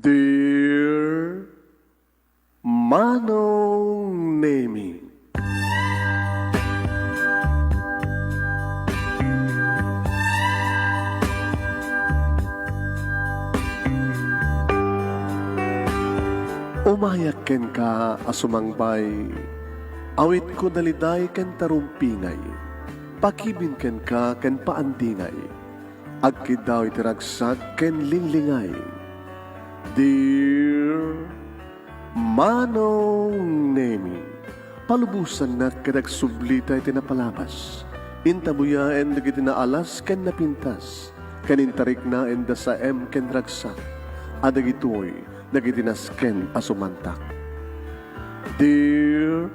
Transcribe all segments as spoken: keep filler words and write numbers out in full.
Dear Manong Nemi. Umayak kenka a sumangbay, awitko daliday ken tarumpingay, pakibin kenka ken paandingay, agkiddaw iti ragsak ken linglingay. Dear Manong Nemi, palubosannak ket agsublita iti napalabas. Intabuyaen dagiti naalas ken napintas, ken intariknaenda saem ken ragsak, a dagitoy dagiti nasken a sumantak. Dear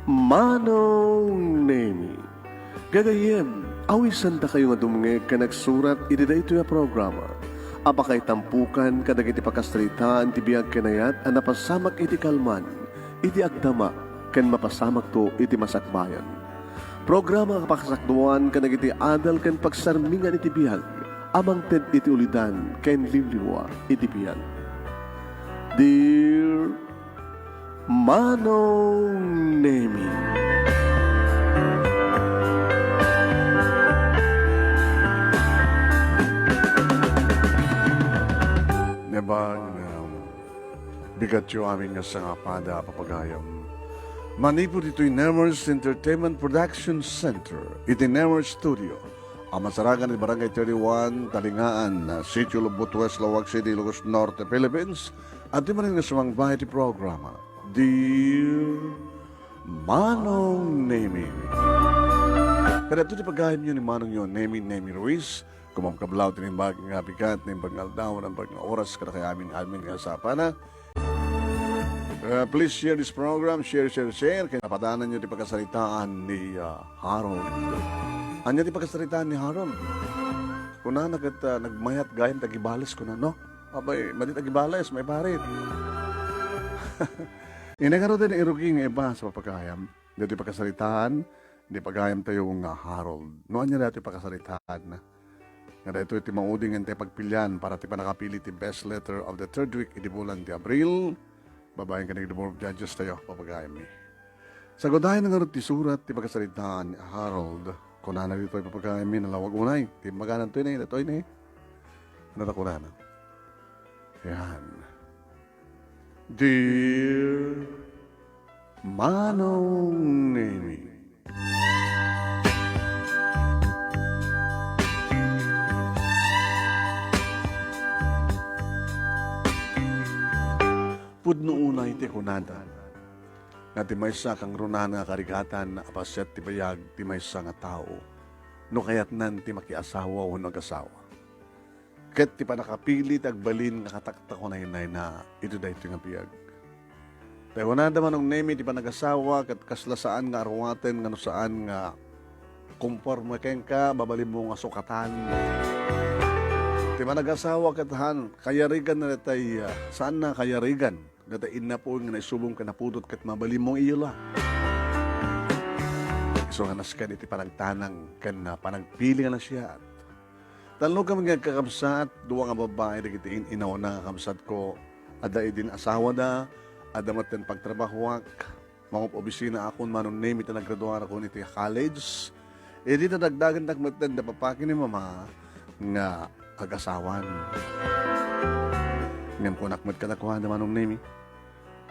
Manong Nemi, gagayyem, awisandakayo nga dumngeg ken agsurat iti daytoy a programa a pakaitampukan kadagiti pakasaritaan ti biag ken ayat a napasamak iti kalman, iti agdama, ken mapasamakto iti masakbayan. Programa a pakasakduan kadagiti adal ken pagsarmingan iti biag a mangted iti ulidan ken liwliwa iti biag. Dear Manong Nemi. Naimbag nga bigatyo amin nga sangapada a papagayam. Manipud ditoy Nemers Entertainment Production Center, iti Nemers Studio, a masarakan iti Barangay thirty-one, Talingaan, Sitio Lubot West, Laoag City, Ilocos Norte, Philippines, adtoy manen nga sumangbay iti programa, Dear Manong Nemi. Kadagitoy ti pagayamyo ni Manongyo, Nemi, Nemi Ruiz. Kumakablaw ti naimbag nga bigat, naimbag nga aldaw, naimbag nga oras, kadakayo amin, amin nga sapana. Uh, please share this program, share, share, share. Kay napadananyo ti pakasaritaan ni, uh, Harold. Ania ti pakasaritaan ni Harold? Kunana ket, uh, nagmayat gayam ti agibales, kunana, no? Abay, madi ti agibales, maiparit. Ania ngarud ti nairugi nga ibasa, papagayam? Daytoy pakasaritaan, ni pagayamtayo nga Harold. No ania daytoy pakasaritaanna? Nga daytoy ti maudi nga intay pagpilian para ti pannakapili ti best letter of the third week iti bulan ti Abril. Babaen ken ni the board of judges tayo, papagayammi. Sagudayen ngarud ti surat ti pakasaritaan ni Harold. Kunana ditoy, papagayammi, nalawag unay. Ti magananto ini, datoy ini. Ano ta kunana? Yan. Dear Manong Nemi. Pudno unay ti kunada nga ti maysa a kangrunaan nga karigatan a paset ti bayag ti maysa nga tao no kayatnan ti makiasawa wenno agasawa. Ket ti pannakapili ti agbalin nga kataktakon a naynayna iti daytoy nga biag. Ta kunada, Manong Nemi, ti panagasawa ket kasla saan nga aruaten nga no saan nga konforme kenka, mabalinmo nga sukatan. Ti panagasawa ket han, kayarigan na datay, ah, saan na kayarigan. Data innapuy nga naisubong ken napudot ket mabalinmo nga iyo la. Isu nga nasken iti panagtanang ken, ah, panagpili nga nasayaat. Tallo kami nga agkakabsat, dua nga babbai dagiti in-inawna nga kabsatko. Adda idin asawada, adda met ti pagtrabahoak. Mangop-obisina akon, Manong Nemi, ta naggraduarakon iti college. Idi nadagdagendak met ti papaki ni Mama nga agasawan. Ngem kunak met kadakuada, Manong Nemi,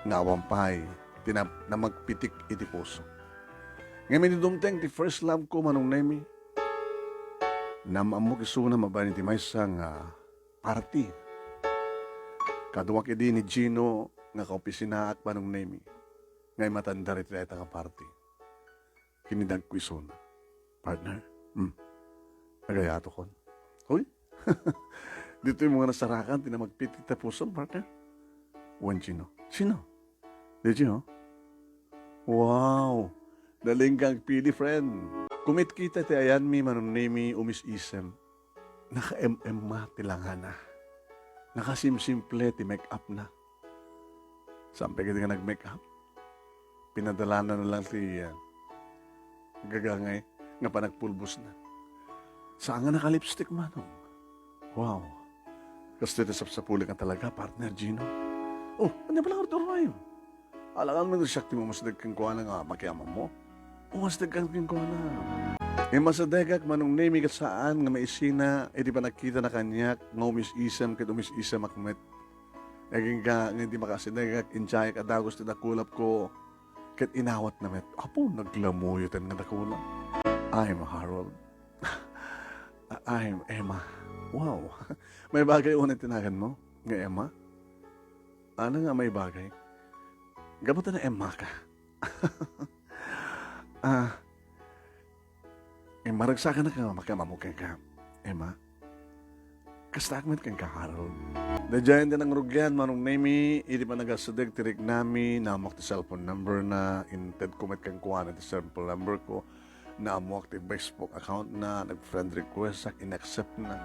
nga awan pay ti na-, namagpitik iti puso. Ngem idi dumteng ti first love ko, Manong Nemi, naam-ammok isuna mabain iti maysa nga party. Kaduak idi ni Gino nga kaopisinaak, Manong Nemi, nga imatandar iti dayta nga party. Kinidagko isuna. Partner, hmm, nagayatokon. Hoy, ditoy mo nga nasarakan ti namagpitik ta pusom, partner. Wen Gino. Sino? Did you know? Wow! Nalingga agpili, friend. Kumitkita ti ayanmi, Manong Nemi, umis-isem. Naka-M M ti langana. Nakasimsimple ti make-up na. Saan pay kadi nga nag-make-up? Pinadalana na lang ti, ah, gagangay nga panagpulbos na. Saan nga naka-lipstick, Manong? Wow! Kastoy ti sapsapulek nga talaga, partner Gino. Oh, ania pay la ngarud ti uray? Alangan met no siak ti mumasdeg kenkuana nga makiammo. Umasdek kenkuana. Immasidegak, Manong Nemy, ket saan nga maisina iti panagkitana kaniak nga umis-isem ket umis-isemak met. Agingga nga idi makasidegak, intiayak a dagus ti dakulapko ket inawatna met. Apo, naglamuyoten nga dakula. I'm Harold. I'm Emma. Wow. Maibagay unay ti naganmo nga Emma? Ania nga maibagay? Gapu ta na-Emma ka. Ah, eh, maragsakanak nga makiammo kenka, Emma. Kastaak met kenka, Harold. Daydiay ti nangrugian, Manong Nemy, idi panagasideg ti riknami, naammoak ti cellphone number na, intedko met kenkuana ti cellphone number ko, naammoak ti Facebook account na, nag-friend request ak, in-accept na.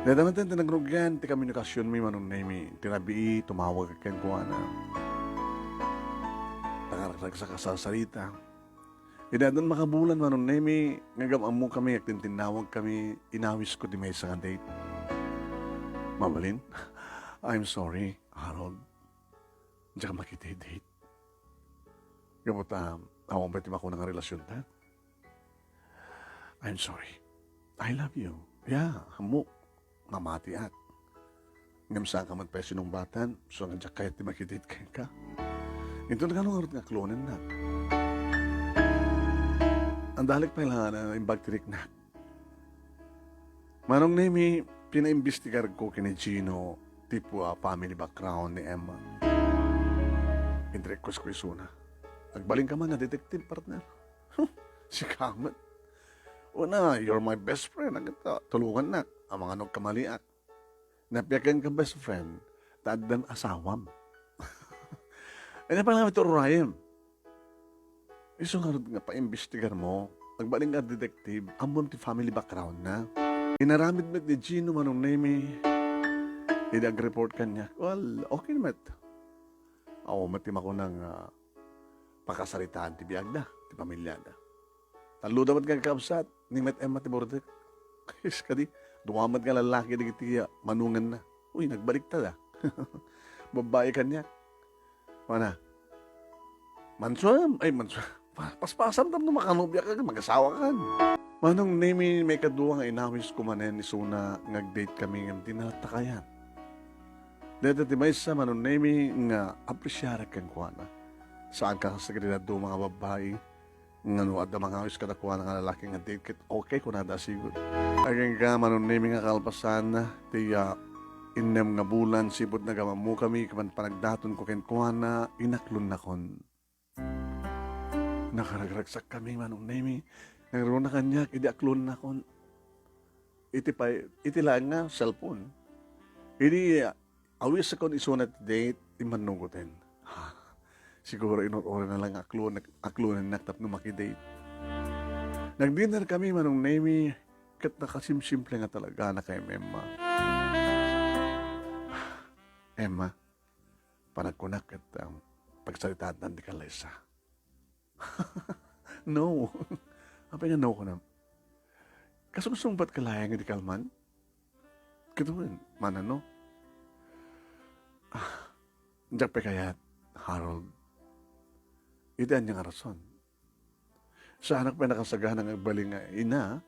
Dayta met ti nangrugian ti komunikasionmi, Manong Nemy, ti rabii, tumawag kenkuana. Nakaragsak a sarsarita. Idi addan makabulan, Manong Nemy, nga gam-ammokami, agtintinnawagkami, inawisko ti maysa nga date. Mabalin? I'm sorry, Harold. Diak makidate-date. Gapu ta, awan pay ti makuna nga relasionta. I'm sorry. I love you. Yeah, ammok. Mamatiak. Ngem saanka met pay sinungbatan, isu nga diak kayat ti makidate kenka. Inton kano ngarud nga akluennak. Andalek pay la nga naimbag ti riknak. Manong Nemy, pinaimbestigarko ken ni Gino ti pu-, ah, family background ni Emma. In-request ko isuna. Agbalinka man a detective, partner. Sika met. Una, you're my best friend. Agta, tulongannak. Amangan no agkamaliak. Napiaken ka best friend, ta addan asawam. Ania pay la nga iti urayem? Isu ngarud nga paimbestigarmo, agbalin nga detective, ammom ti family background na. Inaramid met ni Gino, Manong Nemy, idi agreport kaniak. Well, okay met. Awan met ti makuna nga pakasaritaan ti biagda, ti pamiliada. Talloda met nga agkabsat, ni met Emma ti burdek. Kadi, dua met nga lallaki dagiti, ah, manunganna. Uy, nagbaliktad, ah. Babbai kaniak. Mana? Mansuam, ay, mansuam. Pa-, paspasam tapno makanobia ka, magasawa ka. Manong Nemy, maikadua nga inawisko manen isuna nga agdate kami ngem di na latta kayat. Dayta ti maysa, Manong Nemy, nga apresiarek kenkuana. Saanka kas dagiti dadduma nga babbai nga no adda mangawis kadakuada nga lalaki nga date ket okay kunada a sigud. Agingga, Manong Nemy, nga kalpasan ti, ah, innem nga bulan sipud nagam-ammokami ken panagdatonko kenkuana, inaklonnakon. Nakaragsakkami, Manong Nemy. Nangruna kaniak idi aklonnakon. Iti pay, iti laeng nga cellphone. Idi, ah, awisakon isuna ti date, immannugoten. Ha, siguro inur-urayna la nga aklonek-, aklonennak tapno makidate. Nagdinner kami, Manong Nemy, ket nakasimsimple nga talaga, nakaem-emma. Emma, panagkunak ket, um, pagsaritaantan ti kallaysa. No. Apay nga no kunam? Kasungsungbat ka laeng iti kalman? Ket wen, manano? Ah, diak pay kayat, Harold. Iti ania nga rason? Saanak pay nakasagana nga agbalin nga ina.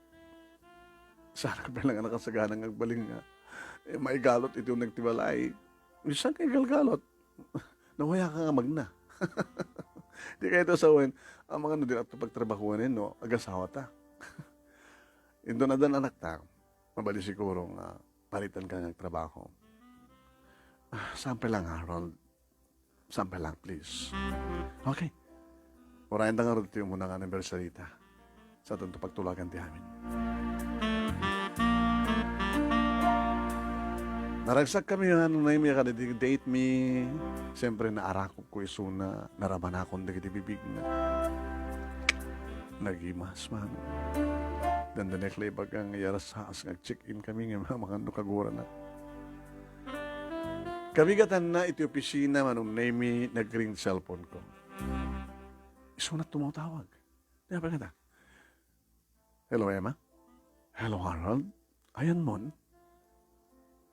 Saanak pay la nga nakasagana nga agbalin nga, eh, maigalot iti uneg ti balay. Saan ka igalgalot? Nawayaak nga magna. Di kayat a sawen, amangan no dinak pagtrabahuanen no agasawata. Inton addan anakta, mabalin siguro nga palitan ka nga agtrabaho. Ah, saan pay lang, Harold. Saan pay lang, please. Okay. Urayenta ngarud ti umuna nga anniversary ta. Saanto pagtulagan ti amin. Naragsakkami, Manong Nemy, kadagiti date mi. Siyempre, naarakopko isuna, naramanakon dagiti bibigna. Nagimas, man. Dandanek la ibaga nga iyarsaas nga ag-check-in kami nga amangan no kaguranak. Kabigatanna iti opisina, Manong Nemy, nag-ring cellphone ko. Isuna ti tumawtawag. Kaya pa kata, "Hello, Emma? Hello, Harold? Ayanmon?"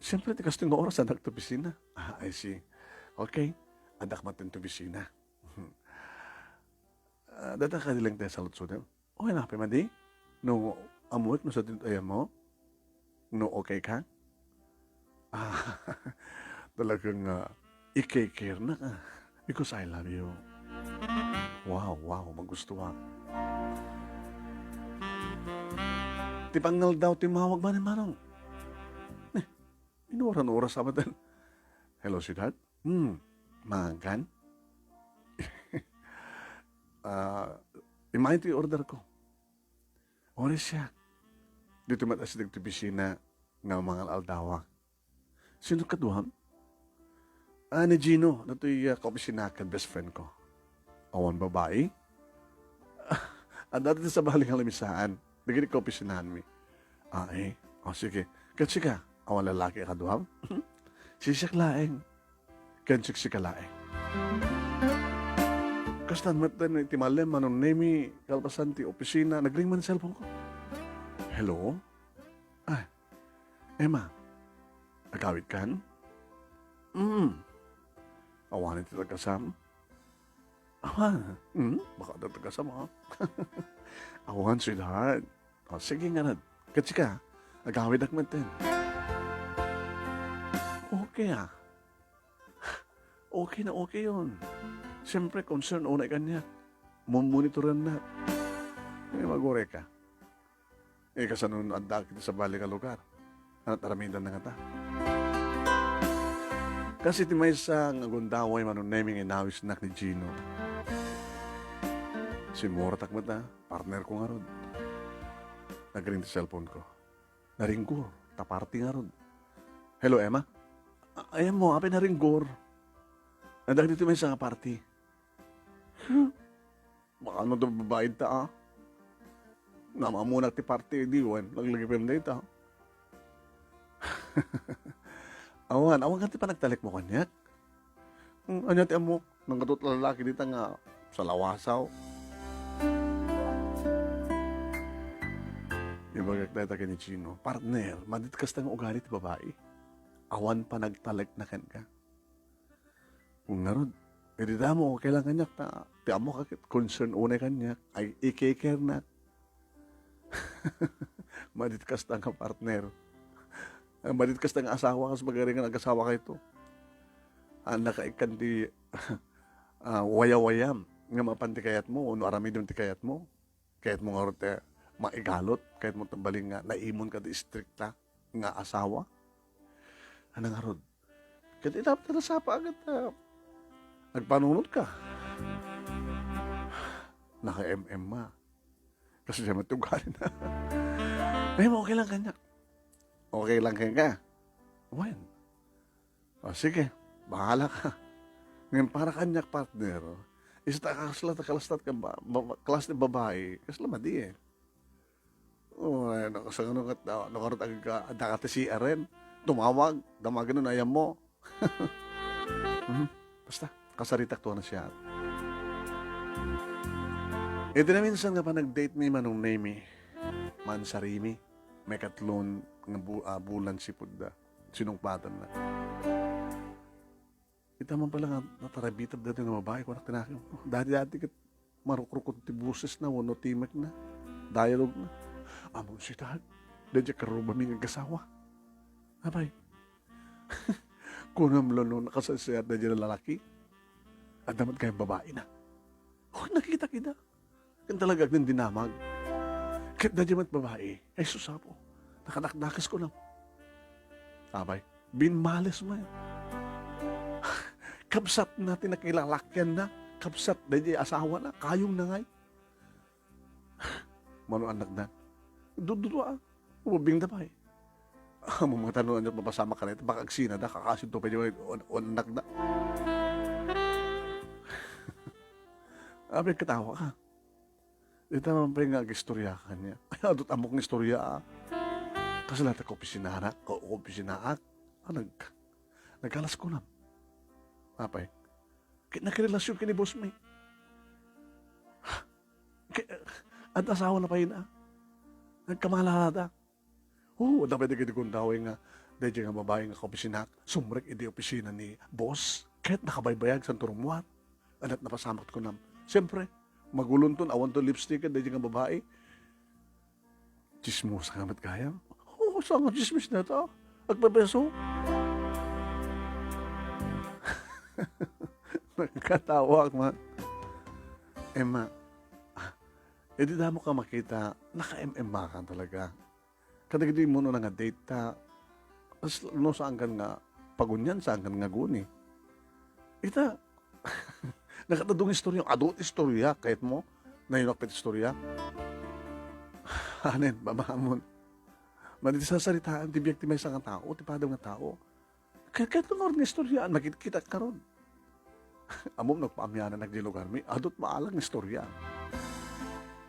Siyempre, ti kastoy nga oras, addak ti opisina. Ah, I see. Okay. Addak met ti opisina. Ah, dada kadi lang tayo sa lutsudan. Okay na, Pe Madi? No, amuek no sa tintayan mo? No, okay ka? Ah, talagang, ah, i-care na ka. Because I love you. Wow, wow, magustuhan. Ti pangngaldaw, ti mawag man, manong. Eh, inuran oras sa matan. Hello, sweetheart? Hmm, maangkan? Ah, immay ti order ko. Ore siak. Ditoy met asideg ti opisina nga mangal-aldawak. Sino kaduam? Ah, ni Gino, datoy, ah, kaopisina ken best friend ko. Awan babai? Adda ti sabali nga lamisaan. Dagiti kaopisinanmi. Ah, eh. O, sige. Ket sika, awan lalaki a kaduam? Sisiak laeng. Ken siksika laeng. Kastan met iti malem, Manong Nemi, kalpasan ti opisina, nagring man cellphone ko. Hello? Ah, Emma, agawidkan? Mm. Awan ti tagasam? Awan. Mm, baka adda tagasam, ah. Awan, sweetheart. O, sige ngarud. Ket sika, agawidak metten. Okay, ah. Okay na okay yon. Siyempre, concern unay kaniak. Mumonitorannak. Ay, magure ka. Eh, kasano no adda iti sabali nga lugar? Ania ti aramidenna ngata? Kas iti maysa nga gundaway, Manong Nemi, nga inawisnak ni Gino. Simmuratak met, a, partner ko ngarud. Nagring ti cellphone ko. Naringgor, ta party ngarud. Hello, Emma? A-, ayan mo, apay naringgor? Adda ditoy maysa nga party. Huh? Baka no babae ta, a? Namamunak ti party, di wen, laglagipem dayta. Awan, awan ka ti panagtalek mo kaniak? Hmm, ania ti ammok? Nanggatot lalaki dita nga salawasaw. Ibagak dayta ken ni Gino, "Partner, madit kasta nga ugali ti babae. Awan panagtalekna kenka." Ngarud, idi damo, okay lang kaniak, ta, ti ammok a ket concern unay kaniak, ay, i-care-nak. Madit kasta nga partner. Ay, madit kasta nga asawa, kas bagari nga nag-asawa kayto. Ah, nakaikkan ti, ah, wayawayam nga mapan ti kayatmo, no aramidem ti kayatmo. Kayatmo ngarud ti maigalot, kayatmo ti balin nga naimon ka ti istrikta nga asawa. Ania ngarud? Ket ita ti nasapa ket, ah, agpanunot ka. Naka-M M a. Kasi siya matugalan na. Ay, okay lang kaniak. Okay lang kenka. Wen. O, sige, bahala ka. Ngem para kaniak, partner, ista kasla ta kalastat ka ba-, ba-, ba-, klas ti babae, kasla madi, eh. O, ay, nakasangano kat-, ah, nakarot ag-, ah, adda ka ti C R M, tumawag, damagen no ayanmo. Mhm. Basta, kasaritak to na siya. Iti naminsan nga panag-date mi, Manong Nemi, mansarimi, maikatlon nga bu-, ah, bulan sipud da. Sinungpatanna. Ita man pala nga natarabitad daytoy nga babae, kunak ti nakem. Dati-dati ket marukrukot ti bosesna wenno timekna, dialogue-na. Ammom, sweetheart, daydiay karrubami nga aggasawa. Apay, kunam la no nakasaysayat daydiay a lalaki? Adda met gayam babaina. Oh, nakitak ida. Ken talaga agdindinamag. Ket daydiay met babai, ay sus, Apo, nakadakdakes kunam. Apay, binmales met. Kabsatna ti nakilalakianna, kabsat daydiay asawana, kayongna ngay. Mano annakda? Dudua. Ubing da pay. Ammom ngata no ania ti mapasamak kaniak, baka agsinada, kakasidto pay di on-, on-, annakda. Apay, katawa ka. Dita man pay nga agistorya ka kaniak. Ay, adut ammok nga istorya, a. Kasla ta kaopisinaak, ka-, kaopisinaak. A, nag-, nagalas kunam. Apay. Ket nakirelasion ken ni boss mi. Ket, adda asawana pay na. Nagkamalalada. Oo, adda pay dagiti gundaway nga daydiay nga babai nga kaopisinana, sumrek idi opisina ni boss, ket nakabaybayag, saan to rummuar. Ania't napasamak ti kunam. Siyempre, magulonton, awan to lipstick, daydiay nga babai. Tsismosa ka met gayam? Oo, saan nga tsismis dayta? Agpepeso? Nagkatawak man. Emma, idi damo ka makita, naka-em-emmakan talaga. Kadagidi immuno nga date ta, as-, no, saankan nga pagunian, saankan nga aguni. Ita, nakatadong istorya, adu ti istorya, kayatmo, nayunak pay ti istorya. Anen, bamamon. Madi ti sasaritaan, ti biag ti maysa nga tao, ti padam nga tao. Kay, kayatmo nga istorya, makitkitak karon. Ammom, nagpaamianan ak di lugarmi, adut maalang istorya.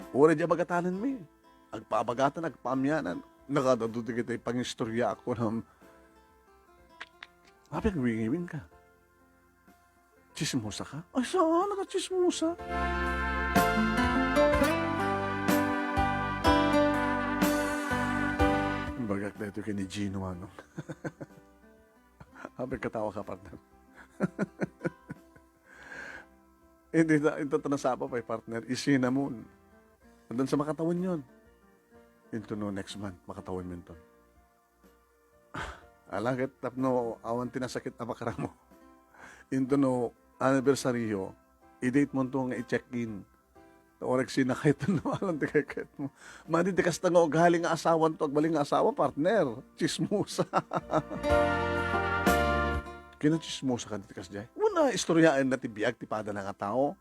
Uray di abagatanenmi, agpaabagatan, agpaamianan, nakadadu dagiti pangistorya ako nam. Apay, agwingiwing ka. Tsismosa ka? Ay, saan? Nakatsismosa? Bagak daytoy ken ni Gino, ano? Apay, katawa ka, partner. Hindi na, ito, ito nasapa pay, partner. Isinamon. Andun sa makatawen yon. Into no next month, makatawen mo ito. Ala, ket tapno awan ti nasakit a makaramo. Into no anniversaryo, i-date mo ito nga i-check-in. Orek sina kayat no alam ti kayat mo. Madi ti kasta nga ugali nga asawan to, agbalin nga asawa, partner. Tsismosa. Kinatsismosa ka diti kasdiay. Una, istoryaen na ti biag ti padana nga tao.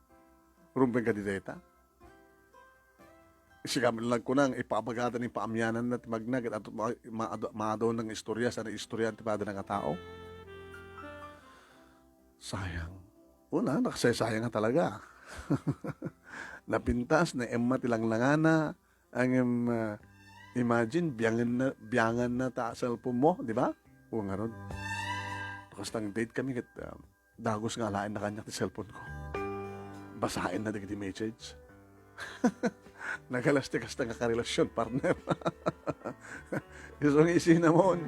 Rumbeng ka di dayta. Sika met nagkuna nga ipaabagada ni paamiananna ti magna, ket adda ma-, ma-, maadawna nga istorya, saan nga istorya ti padana nga tao. Sayang. Una, nakasaysayang nga talaga. Napintas, naemma ti langlangana, ngem, ah, imagine, biangen na, biangan na ta cellphone mo, di ba? O, ngarud. Kasta nag-date kami ket, ah, dagus nga alaenna kaniak ti cellphone ko. Basaenna dagiti message. Nagalas ti kasta nga karelasyon, partner. Isu nga isinamon.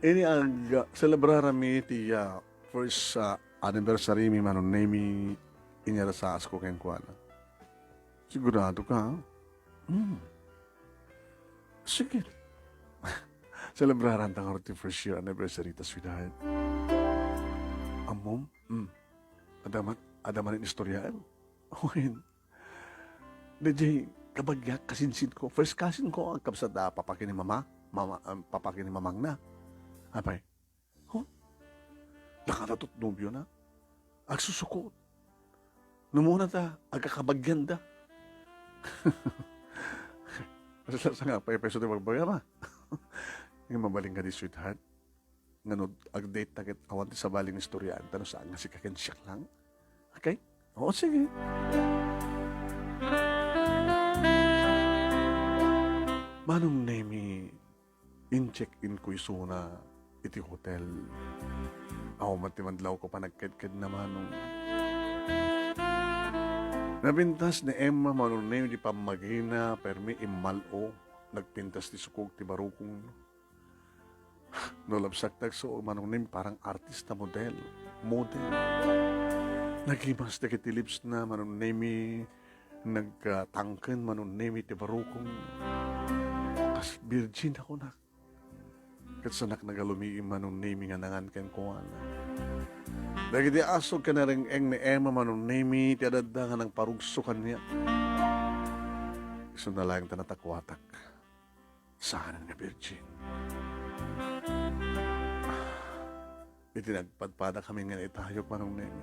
Ini ag-, celebrarami ti, ah, first, ah, anniversary mi, Manong Nemy, inyarasaas ko kenkuana. Sigurado ka? Hmm. Sige. Celebraran ta ngarud ti first year anniversary ta, sweetheart. Ammom? Hmm. Adda man, adda man in istoryaem? Wen. Daydiay, kabagiak, kasinsin ko. First cousin ko, agkabsat da papa ken ni mama, mama, um, papa ken ni mamangna. Apay, Huh? Nakadato't nobiona? Agsusukot. Numuna ta, agkakabagianda. Basta sa nga, pay-, payso ti bagbaga, ma. Nga mabalin ka di, sweetheart. Nga no, ag-date ta ket awan ti sabali nga istoryaanta no saan nga sika ken siak lang. Okay? Oo, sige. Manong Nemy, in-check-in ko isuna iti hotel. Awan met ti madlaw ko panagkedkedna, Manong. Napintas ni Emma, Manong Nemy, di pammagina, permi immal-o. Nagpintas ti sukog ti barukong. No labsak ti agsuo, Manong Nemy, parang artista, model. Model. Nagimas dagiti lips na, Manong Nemy, nagtangken, Manong Nemy, ti barukong. Kas virgin ako, nak. Ket saanak nagalumii, Manong Nemy, nga nangan kenkuana. Dagiti asug ken nareng-eng ni Emma, Manong Nemy, ti adda nga nangparugso kaniak. Isuna laeng ta natakuatak. Saanen nga virgin. Iti nagpadpadakami nga naitayok, Manong Nemy.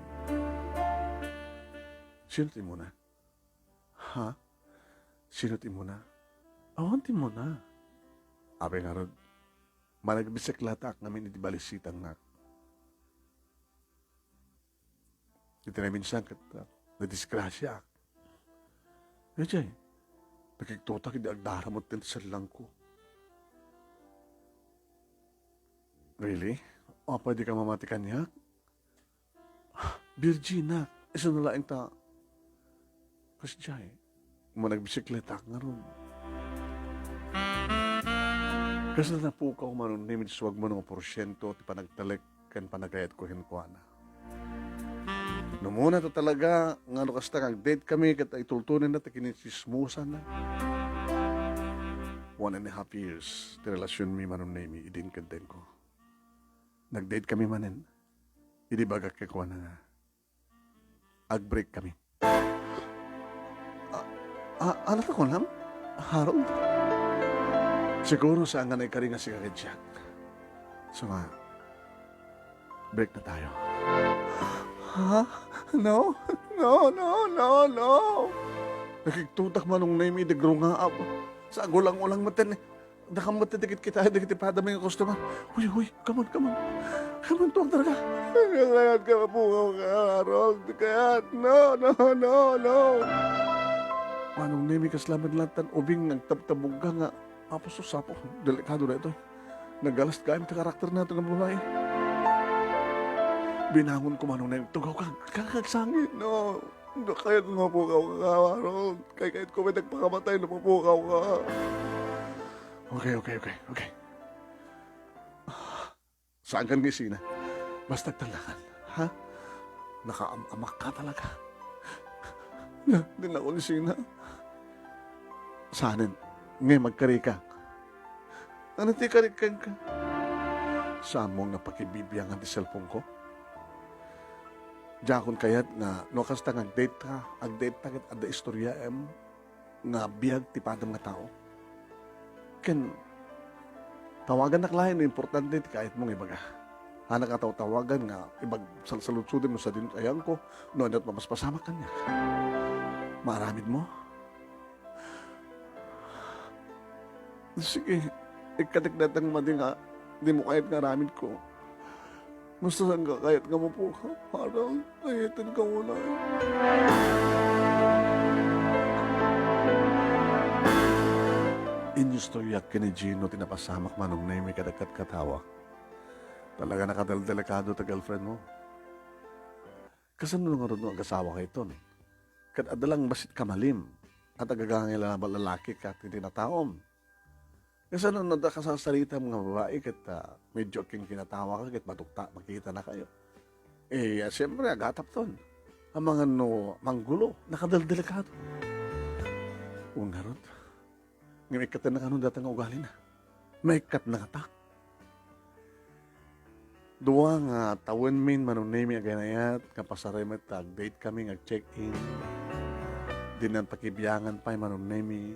Sino ti immuna? Ha? Sino ti immuna? Awan ti immuna. Apay ngarud, managbisikletaak ngamin iti balisitangnak. Iti naminsan ket, ah, nadisgrasiaak. Daydiay, nakiktotak idi agdaramut ti sellangko. Really? Apay di ka mamati kaniak? Virgin-ak, isuna laeng ta Kasdiay, mo nagbisikleta ngarud. Kasla napukaw, Manong Nemi, ti suagmo nga porsiento ti panagtalek ken panagayatko kenkuana. No muna to talaga, nga no kasta nga ag-date kami, ket itultuloyna ti kinitsismosanna. One and a half years ti relasionmi, Manong Nemi, idin ken denko. Nag-date kami manen. Idi bagak kenkuana nga, ag-break kami. Ah, ah, ano to, kunam? Harold? Siguro saan nga naikari nga sika ken Jack. So nga, break na tayo. Ha? No? No, no, no, no! Nakigtutak, Manong Nemi, idi agrungaab. Sa agulang-ulang met ten, dakam met ti kitkitaen dagiti padami nga customer. Huy, huy, come on, come on. Come on, tumakder ka. Kayat ka, mapukaw ka, Harold. Kayat, no, no, no, no. Manong Nemi, kasla met laeng ubing nga agtabtabog ka nga, Apo sus, Apo, delikado daytoy. Nagalas gayam ti karakter nato nga babai. Binangon ko, Manong Nemi, tugaw ka, ka, ka, sangin, no. Kayat nga mapukaw ka, Harold. Kaykayatko met agpakamatay no mapukaw ka. Okay, okay, okay, okay. Saan kan nga isina? Basta talakan, ha? Nakaam-amak ka talaga. Na, di na ako isina. Saanen? Ngay, magkari ka. Ano ti karikan ka? Saan mo nga pakibibiangan ti cellphone ko? Diakon kayat nga no kasta nga ag-date ka, ag-date ta ket adda istoryaem nga biag ti padam nga tao. Ken tawagannak laeng no importante ti kayatmo nga ibaga. Hanak a tawtawagan nga ibag-, salsaludsodem no sadino ti ayanko, no ania ti mapaspasamak kaniak. Maaramidmo? Sige, ikkatek dayta nga madi nga dimo kayat nga aramidko. Basta saan ka kayat nga mapukaw, Harold, ay, ited ka unay. Inyustoriak ken ni Gino ti napasamak, Manong Nemi, kadagiti katkatawak. Talaga nakadaldelikado ti girlfriend mo. Kasano ngarud no agasawaka iton? Ket adda lang bassit kamalim, a tagagangay la-, lalaki ka ti tinataom. Kasano no adda kasasaritam nga babai ket, ah, medyo agkinkinatawa ka ket matukta, makitanakayo? Eh, ah, siempre, agatapton. Amangan no manggulo, nakadaldelikado. Wen ngarud, ngem ikkatenna kano dayta nga ugalina. Maikkatna kata. Dua nga tawenmin, Manong Nemi, a gayat nga pasarem met ta ag-date kami nga ag-check-in. Dinan pakibiangan pay, Manong Nemi,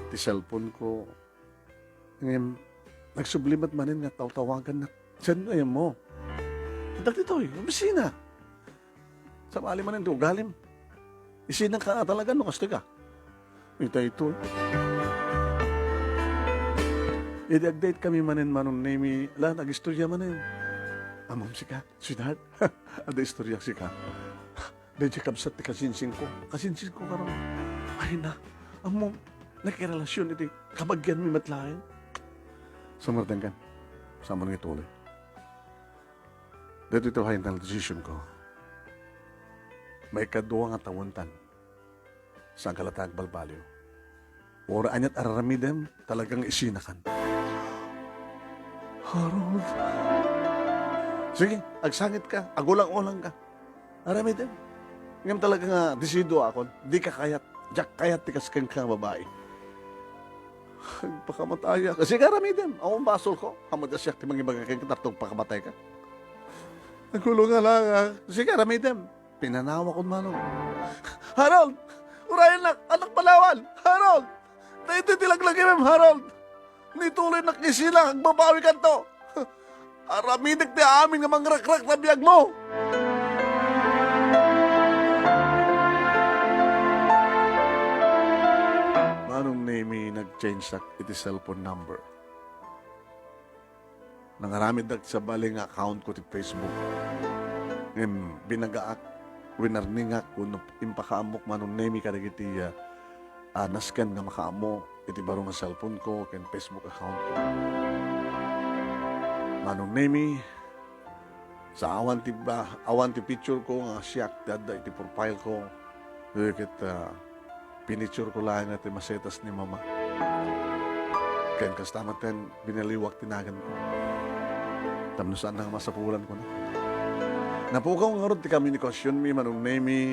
ti cellphone ko. Ngem, nagsubli met manen nga tawtawagannak. Saan nga mo? Dagitoy, opisina. Sabali manen ti ugalim. Isinaka talaga no kastoy ka. Itay ito. Idi ag-date kami manen, Manong Nemi, la, nag-istorya manen. Ammom sika, sweetheart. Adda istoryak sika. Daydi kabsat ti kasinsinko. Kasinsinko karon. Ay na, ammom, nakirelasion iti kabagianmi met laeng. Sumardengkan. Saan nga ituloy? Daytoy ti final decision ko. Maikadua nga tawentan. Saan ka latta agbalbaliw? Uray aniat araramidem, talagang isinakan. Harold. Sige, agsangit ka, agulang-ulang ka. Aramidem. Ngem talaga nga desidido akon, di ka kayat, diak kayat ti kas kenka nga babai. Agpakamataya ka. Sige, aramidem. Awan basol ko. Ammom a siak ti mangibaga kenka tapno agpakamatay ka. Agkulong nga lang, ah. Sige, aramidem. Pinanawakon manong. Harold! Urayennak! Annak palawan! Harold! Daytoy ti laglagipem, Harold! Nituloynak isina, agbabawikanto! Aramidek ti amin nga mangrakrak ta biagmo! Manong Nemi, nag-changeak iti cellphone number. Nangaramiddak ti sabali nga account ko ti Facebook. Ngem binagaak, winarningak, wenno impakaammok, Manong Nemi, kadagiti, ah, ah, nasken nga makaammo iti baro nga cellphone ko ken Facebook account ko. Manong Nemi, sa awan ti ba-, awan ti picture ko nga siak ti adda iti profile ko, ket, ah, Pinicture ko laeng ti masetas ni Mama. Ken kasta met ken binaliwak ti naganko. Tapno saan nga masapulan ko na. Napukaw ngarud ti komunikasionmi, Manong Nemy.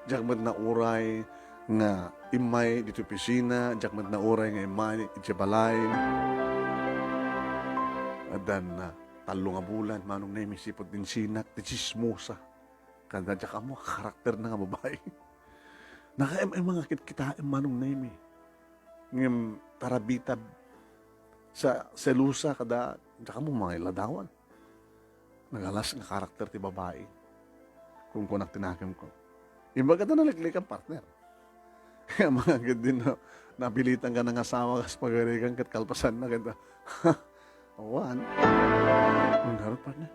Diak met nauray nga immay ditoy opisina, diak met nauray nga immay idiay balay. Addan, ah, tallo nga bulan, Manong Nemy, sipud insinak ti tsismosa. Kada diak ammo a karakterna nga babai. Nakaem-em nga kitkitaem, Manong Nemy. Ngem tarabita sa selosa kada diak ammo mangiladawan. Nagalas nga karakter ti babai. Kunkunak ti nakemko. Imbagada naliklikan, partner. Kaya mga gid din, no, napilitan ka nga asawa kas pagarigan ket kalpasanna ket, awan. Ang garot, partner.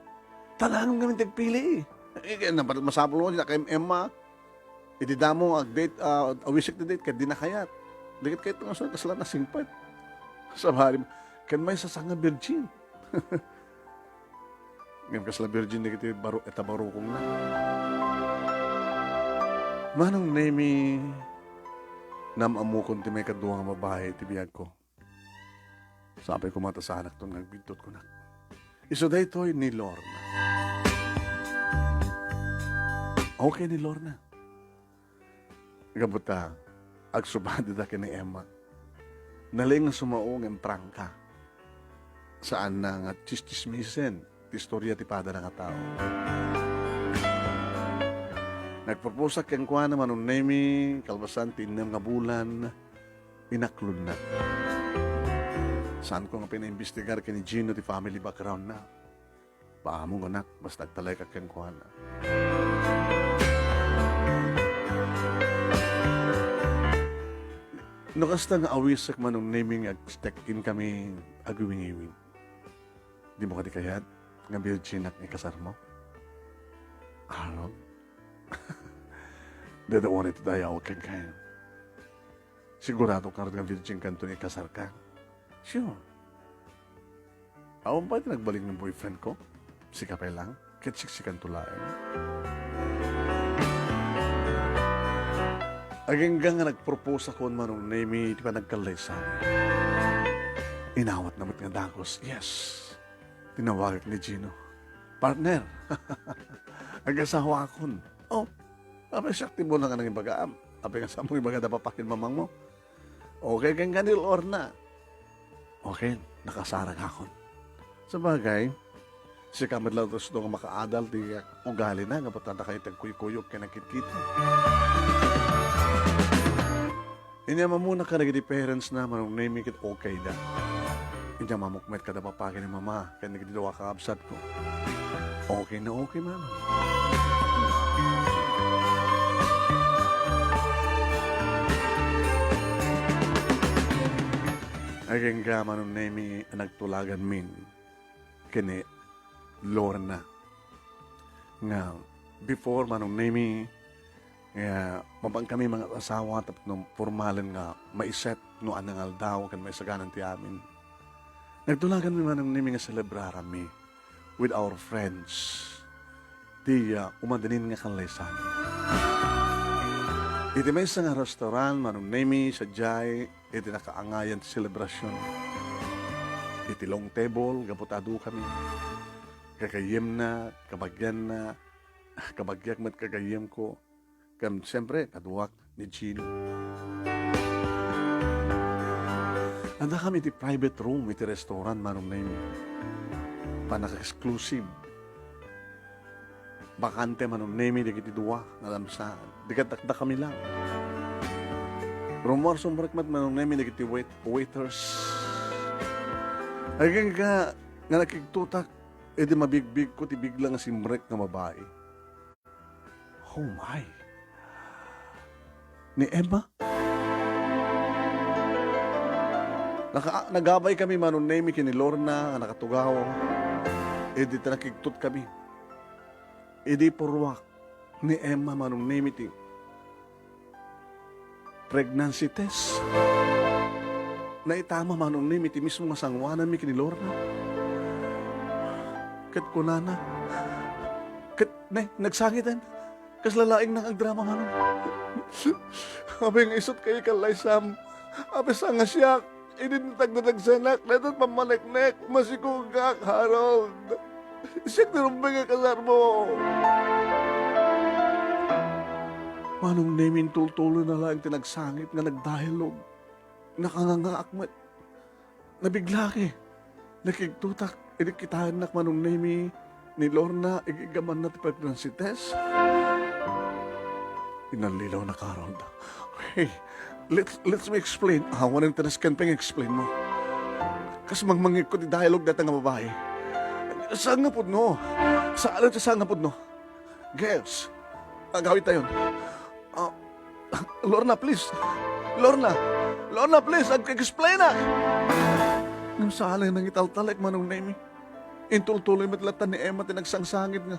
Talagang kami tagpili, eh. Eh, kaya napalit masapul mo, naka-M M, ah. Iti damo, ag-date, ah, awisik ti date, ket di nakayat. Di ket kayat nga saan, kasla nasingpet. Sabali, ken maysa sanga virgin. Ngem kasla virgin dagiti baro-, ita barukongna. Manong Nemy, naam-ammokon ti maikadua nga babai iti biagko. Sapay koma ta saanakton nga agbiddut, kunak. Isu daytoy ni Lorna. Okay ni Lorna. Gapu ta, agsubadida ken ni Emma. Nalaing nga sumao ngem prangka. Saanna nga tsistsismisen ti istoria ti padana nga tao. Nagproposak kenkuana, Manong Nemy, kalpasan ti innem nga bulan, inaklonna. Saanko nga pinaimbestigar ken ni Gino ti family background na. Paamong, anak, basta agtalek kenkuana. No kasta nga awisek, Manong Nemy, nga agstekken kami agwiwingiwing. Dimo kadi kayat nga virginak nga ikasarmo? Aro? Dadawan iti dayaw kenka. Sigurado ka nga virgin kanto nga ikasarka? Sure. Awan pay ti nagbalin nga boyfriend ko? Sika pay lang, ket siksikanto laeng. Agingga nga nagproposakon, Manong Nemy, ti panagkallaysayan. Inawatna met nga dagus. Yes. Tinawagak ni Gino. Partner, agasawakon. Oh, apay siak ti bulan nga nangibagaam. Apay nga saan mo ibaga da papa ken mamangmo? Okay kenka ni Lorna. Okay, nakasarakon. Sabagay, sika met laeng ti sido nga makaadal ti ugalina, nga batta kayo ti agkuykuyog ken nagkitkita. Inyam-ammona kadagiti parents na, Manong Nemy, ket okay da. Inyam-ammok met kada papa ken ni mama, ken dagiti dua a kakabsatko. Okay na okay, Manong. Agingga, Manong Nemy, a nagtulaganmin ken ni Lorna. Nga before, Manong Nemy, nga mapan kami mangasawa tapno formalen nga maiset no anang aldaw ken maisaganan ti amin. Nagtulaganmi, Manong Nemy, nga selebraranmi with our friends ti, ah, umadanin nga kallaysayan. Iti maysa nga restaurant, Manong Nemy, sadiay iti nakaangayan ti selebrasion. Iti long table, gapu ta adu kami. Kagayyemna, kabagianna, kabagiak met kagayyemko. Ken, siyempre, kaduak ni Gino. Adda kami iti private room iti restaurant, Manong Nemy. Panaka-exclusive. Bakante, Manong Nemy, dagiti dua nga lamsaan. Di ket dakdakami lang. Rummuar sumrek met, Manong Nemy, dagiti wait-, waiters. Agingga nga nakigtotak, idi mabigbigko ti bigla nga simrek nga babai. Oh my! Ni Emma? Naka-, nagabay kami, Manong Nemy, ken ni Lorna nga nakatugaw. Idi ta nakigtot kami. Idi purruak ni Emma, Manong Nemy, ti pregnancy test. Naitama, Manong Nemy, ti mismo nga sanguananmi ken ni Lorna. Ket kunana, ket, ne, nagsangiten. Kasla laeng nang agdrama, Manong. Apay nga isut' kay kallaysam. Apay sa nga siak, idi nagdadagsenak, daytoy pammaneknek, masikugak, Harold. Siak ti rumbeng nga kasarmo. Manong Nemi, intultuloyna laeng ti nagsangit nga nagdialogue. Nakangangaak met. Nabiglak. Nakigtotak idi kitaennak, Manong Nemi, ni Lorna, igiggamanna ti pregnancy test. Inallilaw na, Harold. Hey, let, let me explain. Awanen ti nasken pay nga explain mo. Kas mangmangngegko ti dialogue dayta nga babai. Saan nga pudno? Saan, saan nga pudno? Girls, agawidtayon. Ah, Lorna, please. Lorna! Lorna, please, ag-explainak! Ngem saan nga nangitaltalek, Manong Nemi. Intultuloy met latta ni Emma ti nagsangsangit nga,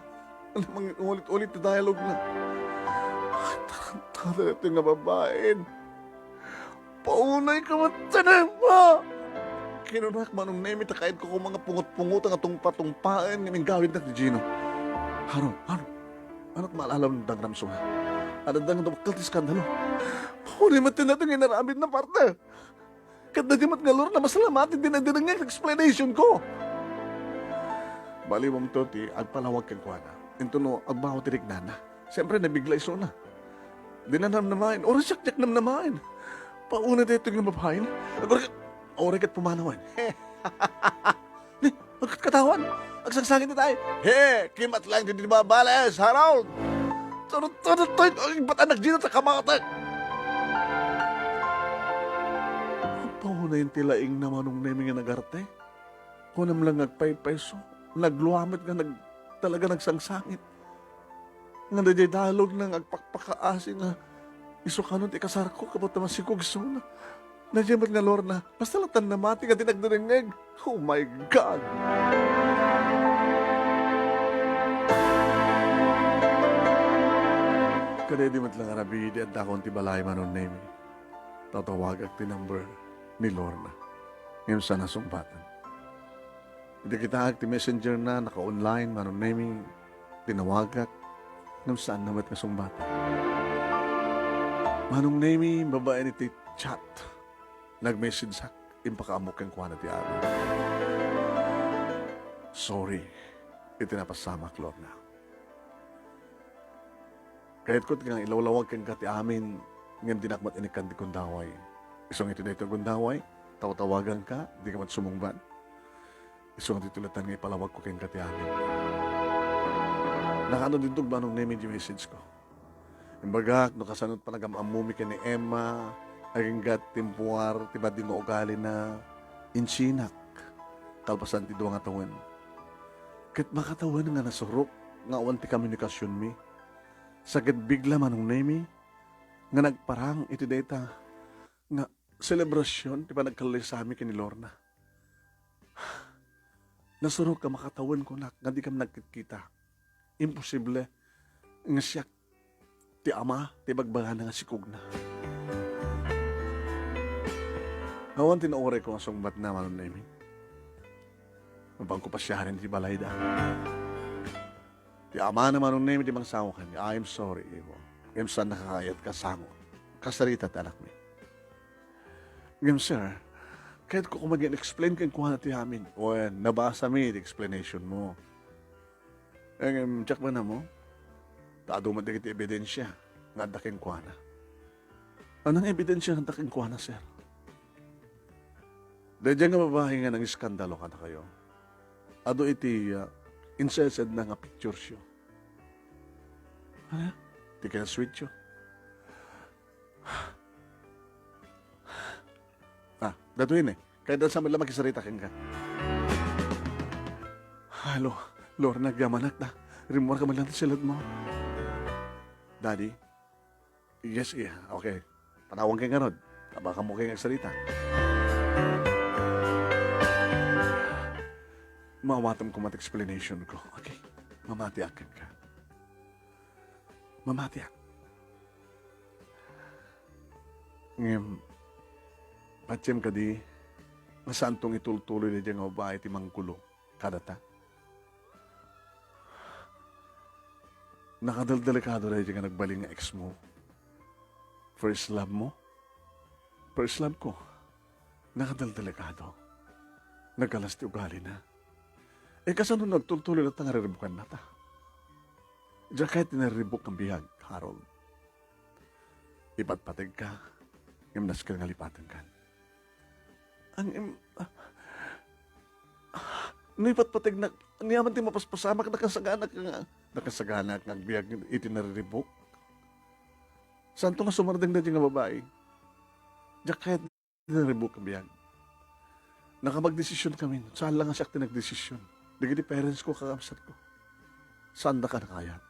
nga mangiulit-ulit ti dialogue na. Ay, tarantado daytoy nga babain. Paunay ka met, Emma! Kinunak, Manong Nemi, ta kayatko koma nga pungot-pungotan nga tungpa-tungpaen nga inggawidnak ni Gino. Harold, Harold, anat maalala no dangram sunga? Adda nga dumkal ti eskandalo. Paunay met daytoy nga inaramidna, partner. Ket daytoy met nga Lorna, masalamaten ti naidirengngeg ti explanation ko. Baliwem to ti agpalawag kenkuana. Intono agbaw ti riknana. Siyempre, nabigla isuna. Dina namnamaen. Uray siak diak namnamaen. Paunay daytoy nga babain. Aguray ket, aguray ket pumanawen. Ni, agkatawan. Agsangsangit itay. He, kimat lang ti di mabales, Harold. Turut-turut to, ay, ba't anak dito ta kamatek? Paunay ti laing na Manong Nemi nga nagarte. Kunam lang nga agpaypayso. Nagluamet nga nag-, talaga nagsangsangit. Nga daydiay dialogue na nga agpakpakaasi nga isu kano ti kasarko, kabat ta masikog isuna. Daydiay met nga Lorna, basta latta namati nga di nagdengngeg. Oh my God! Kadaydi met lang arabidi, addakon ti balay, Manong Nemi. Tatawagak ti number ni Lorna. Ngem saan a sungbatan. Idi kitaek ti messenger na, naka-online, Manong Nemi, tinawagak, ngem saan na met nga sungbatan. Manong Nemi, babaen iti chat, nag-messageak, impakaammok kenkuana ti amin. Sorry, iti napasamak, Lorna. Kayatko ti nga ilawlawag kenka ti amin, ngem dinak met inikkan ti gundaway. Isu nga iti daytoy gundaway, tawtawaganka, dika met sumungbat. Isu nga ditoy latan nga ipalawagko kenka ti amin. Nakaano dintog Manong Nemi ti message ko. Imbagak, no kasano ti panagam-ammomi ken ni Emma, agingga ti timpuar ti badi nga ugalina, insinak, kalpasan ti dua nga tawen. Ket makatawen nga nasurok nga awan ti komunikasionmi. Sa ket bigla, Manong Nemi, nga nagparang iti dayta nga selebrasion ti panagkallaysami ken ni Lorna. Nasurok nga makatawen, kunak, nga dikam nagkitkita. Imposible nga siak ti ama ti bagbagana nga sikogna. Awan ti naurayko nga sungbatna, Manong Nemi. Mapanko pasiaren ti balayda. Ti amana, Manong Nemi, ti mangsango kaniak. I am sorry, Ibo. Ngem saan nakakaayat ka sango. Kasarita ti anakmi. Ngem, sir, kayatko koma nga in-explain kenkuana ti amin. Wen, nabasami ti explanation mo. Eh, ngem, check man mo. Ta adu met dagiti ebidensia nga adda kenkuana. Anong ebidensia nga adda kenkuana, sir? Daydiay nga babai nga nangiskandalo kadakayo, adu iti, ah, insesedna nga picturesyo. Ano? Ti kinasweetyo. Ah, datoy ni. Kayatko sa met la makisarita kenka. Hello, Lorna, agyamanak ta. Rimmuarka man lang ti siledmo. Daddy? Yes, iya. Okay. Panawanka ngarud. Abakamok nga agsarita. Maawatem koma ti explanation ko. Okay. Mamatiak kenka. Mamatiak. Ngem, patiem kadi nga saanto nga itultuloy daydiay nga babai ti manggulo kadata? Nakadeldelikado daydi nga nagbalin nga ex mo. First love mo? First love ko. Nakadeldelikado. Nagkalas ti ugalina. E, kasano no agtultuloy latta nga riribukanna ta? Diak kayat ti nariribuk nga biag, Harold. Ipatpategka, ngem nasken nga lipatenkan. Ang im-, ah, ah, no ipatpategnak, ania man ti mapaspasamak, nakasaganak nga, nakasaganak nga agbiag iti nariribuk. Saanto nga sumardeng daydi nga babai? Diak kayat ti nariribuk a biag. Nakapagdesisyon kami, saan la nga siak ti nagdesisyon. Dagiti parents ko, kakabsat ko. Saandaka a kayat.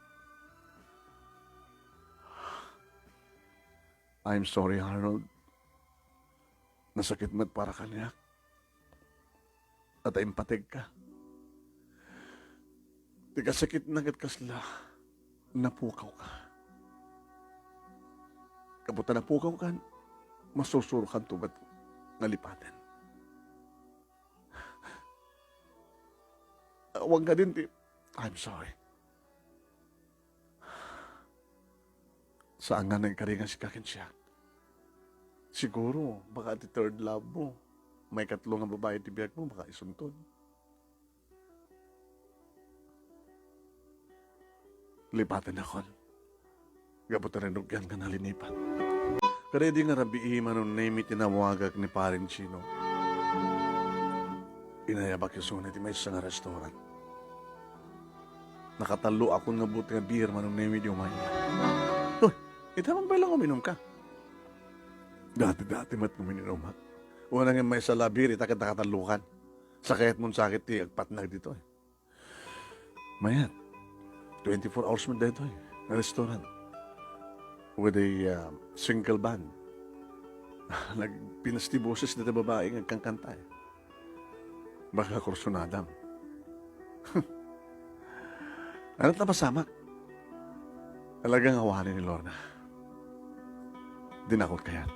I'm sorry, Harold. Nasakit met para kaniak. At impategka. Ti kasakitna ket kasla, napukawka. Gapu ta napukawkan, masusurokanto met nga lipaten. Awan kadin ti, I'm sorry. Saan nga naikaringan sika ken siak? Siguro, baka ti third love mo. Maikatlo nga babai ti biag mo, baka isunton. Lipatennakon. Gapu ta rinugyan ka na linipat. Kada idi nga rabii, Manong Nemi, tinawagak ni Paring Chino. Inayabak isuna iti maysa nga restaurant. Nakatalloakon nga bote nga beer, Manong Nemi, di umay. Uy, ita man pay lang uminum ka. Dati-dati met nga mininumak. Una nga maysa la beer, ita ket nakatallokan. Sakayat mon sakit ti agpatnag ditoy. Mayat. Twenty-four hours met daytoy nga restaurant. With a, uh, single band. Nagpinas ti boses dita babai nga agkankanta, eh. Baka kursunadam. Ano ta masamak? Talaga nga wani ni Lorna. Dinakot kayat.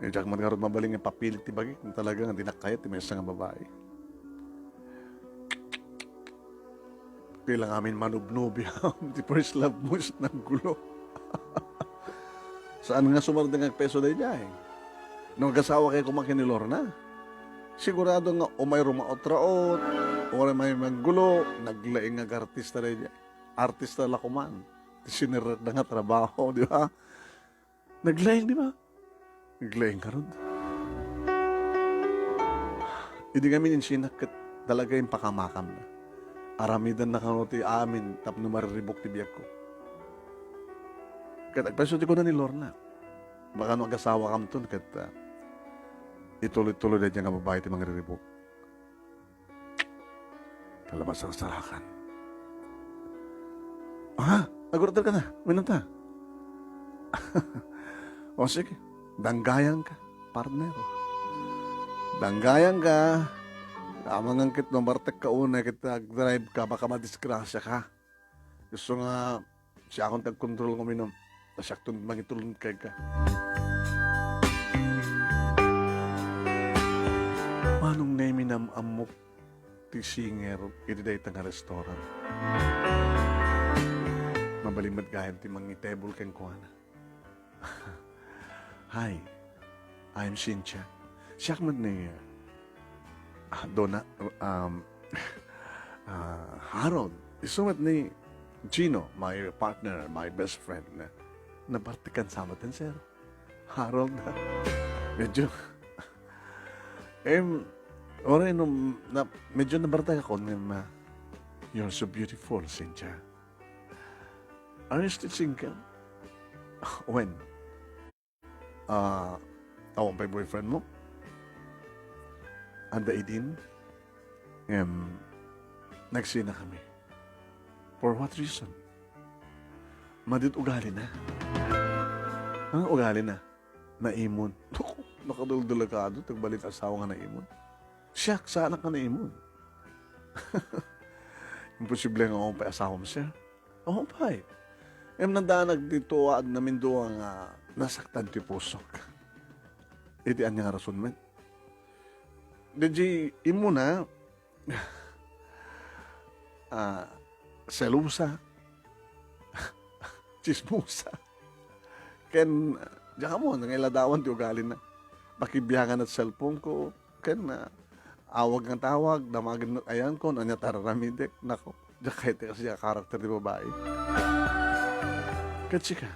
Eh, diak man ngarud mabalin nga papilit ti bagik, talaga nga dinak kayat ti maysa nga babai. Kailangan amin manubnobi ti first love mo is naggulo. Saan nga sumardeng nga agpeso daydiay? No agasawa kayo kumakin ni Lorna, sigurado nga umay rumaot-raot, umay manggulo, naglaing nga artista daydiay. Artista la kuman. Ti sinerrekda nga trabaho, di ba? Naglaing, di ba? Naglaing ngarud. Idi ngamin insinak ket talaga impakamakamna. Aramidanna kano ti amin tapno mariribuk ti biagko. Ket agpayso ti kuna ni Lorna, baka no agasawakamton ket, ah, ituloy-tuloy daydiay nga babai ti manriribuk. Palabas ang sarakan. Ah, nag-order ka na. Uminom ta. O sige, danggayan ka, partner. Danggayan ka. Amangan ket no bartek ka una, ket nag-drive ka, baka madisgrasya ka. Gusto nga, siakon ti agkontrol nga uminom. Ta siakton mangitulon kenka. Manong Nemi, nam-ammok ti singer iti dayta nga restaurant. Mabalin met gayam ti mangitebol kenkuana. Hi, I'm Cynthia. Siak met ni, ah, Dona, um, ah, Harold. Isu met ni Gino, my partner, my best friend. Nabartekan sa met, sir. Harold. Medyo, em, ore, no, na, medyo nabartek ako nga, "You're so beautiful, Cynthia." Are you still single? When? Ah, awan pay boyfriend mo? Adda idin? Em, nagsina kami. For what reason? Madi ti ugalina. Ah, ugalina. Naimon. Naku, nakadeldelikado ti agbalin ti asawa nga naimon. Siak, saanak nga naimon. Imposible nga awan pay asawam, sir. Awan pay. Ngem nadanak ditoy a namindua nga nasaktan ti pusok. Iti ania nga rason met? Daydiay immuna, ah, selosa, chismosa. Ken, diak ammo, nga iladawan ti ugalina. Pakibiangan ti cellphone ko, ken, ah, awag nga tawag, damagen met ayanko, no ania ti ar-aramidek. Nako, diak kayat ti kasdiay a karakter ti babai. Ket sika,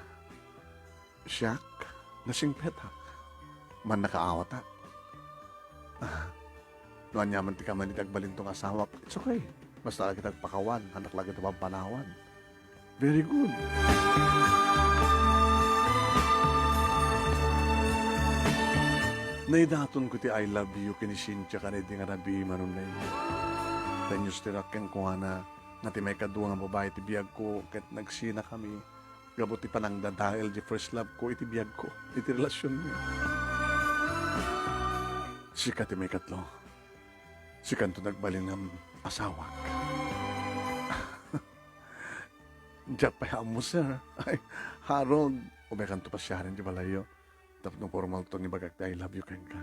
siak, nasingpetak. Mannakaawatak. Ah, no aniaman ti kaman iti agbalinto nga asawak, it's okay. Basta la kita agpakawan, haannak la kita pampanawan. Very good. Naidatonko ti "I love you" ken ni Cynthia kanaydi nga rabii, Manong Nemy. Ten years ti rakeng kuana nga ti maikadua nga babai ti biagko ket nagsinakami gapu ti panangdadael ti first love ko iti biagko, iti relasionmi. Sika ti maikatlo. Sikanto nagbalin nga asawak. Diak pay ammo, sir. Ay, Harold, umaykanto pasiaren ti balayyo. Tapno formalto nga ibagak ti "I love you" kenka.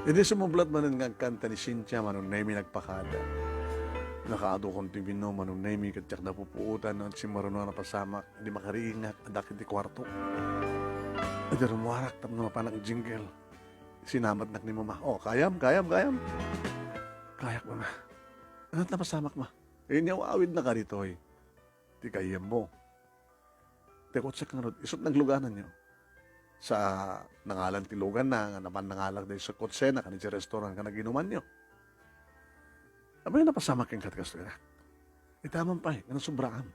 Idi sumublat manen nga agkanta ni Cynthia, Manong Nemy, nagpakada. Nakaadukon ti bino, Manong Nemy, ket diak napupuotan no simmaruno a napasamak. Idi makariingak, adda ket ti kuarto. Idi rummuarak tapno mapanak jingle. Sinamatnak ni Mama. "Oh, kayam, kayam, kayam." "Kayak, Mama." "Ania ti napasamak, Ma?" "Inyaw-awidnaka ditoy. Ti kayammo. Ti kotsek ngarud, isu't naglugananyo." Sa nangalan ti luganna, nga napan nangalak daytoy sa kotsena, ken idiay restaurant nga naginumanyo. Apay, napasamak kenka ti kastoy, anak? Ita man pay, nga nasubraam.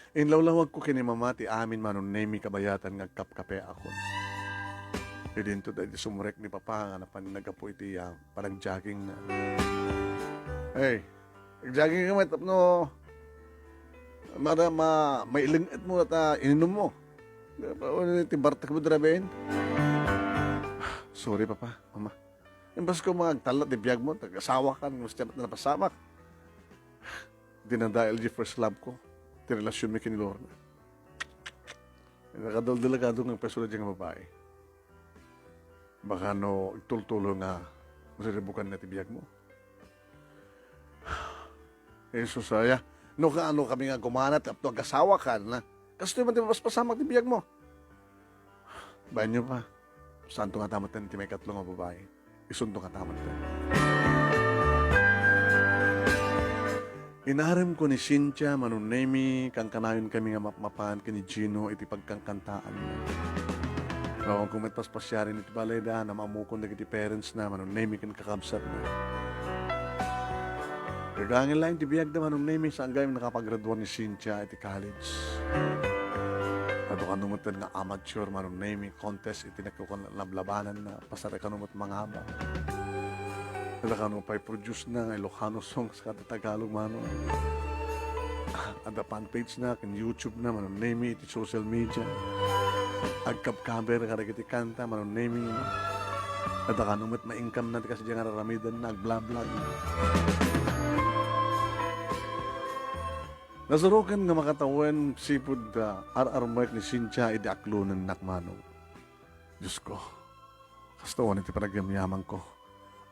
Inlawlawagko ken ni Mama ti amin, Manong Nemy, kabayatan nga agkapkapeakon. Idinto daydi sumrek ni Papa nga napan naggapu iti, ah, panagjoggingna. "Hey, nagjogging ka met tapno mara-, ma-, maileng-etmo ta ininummo. Ti bartekmo dira ben." "Sorry, Papa, Mama." Imbes ko nga agtalna ti biagmo, nag-asawakan, nga usti met napasamak. Dinadael di first love ko, ti relasionmi ken ni Lorna. Nakadaldelegado nga agpayso daydiay nga babai. Baka no agtultulo nga masiribukan na ti biagmo. Jesus, aya, no kaano kami nga agumana tapno agasawakan, na? Kastoy man ti mapaspasamak ti biagmo. Baenyo pa, saanto ngata met ti maikatlo nga babai. Isunto ngata met. Inaremko ni Cynthia, Manong Nemy, kankanayon kami nga mapmapan ken ni Gino iti pagkankantaanna. Awan ko met paspasiaren iti balayda, namamukon dagiti parents na, Manong Nemy, ken kakabsatna. Gagangel laeng ti biagda, Manong Nemy, saan gayam nakapagraduar ni Cynthia iti college. Adu kano met nga amateur, Manong Nemy, contest iti nakukan lablabanan na, pasar kano met mangabak. Adu kano pay produce na nga Ilocano songs kada Tagalog, Manong. Ada fan page na, ken YouTube na, Manong Nemy, iti social media. Agkabkaber kadagiti kanta, Manong Nemy. Adu kano met ma-income na ti kasdiay nga ar-aramiden na, agblablag. Nasuroken nga makatawen sipud, ah, ar-armek ni Cynthia idi aklonennak, Manong. Diosko, kasta awan iti panagyamyamanko.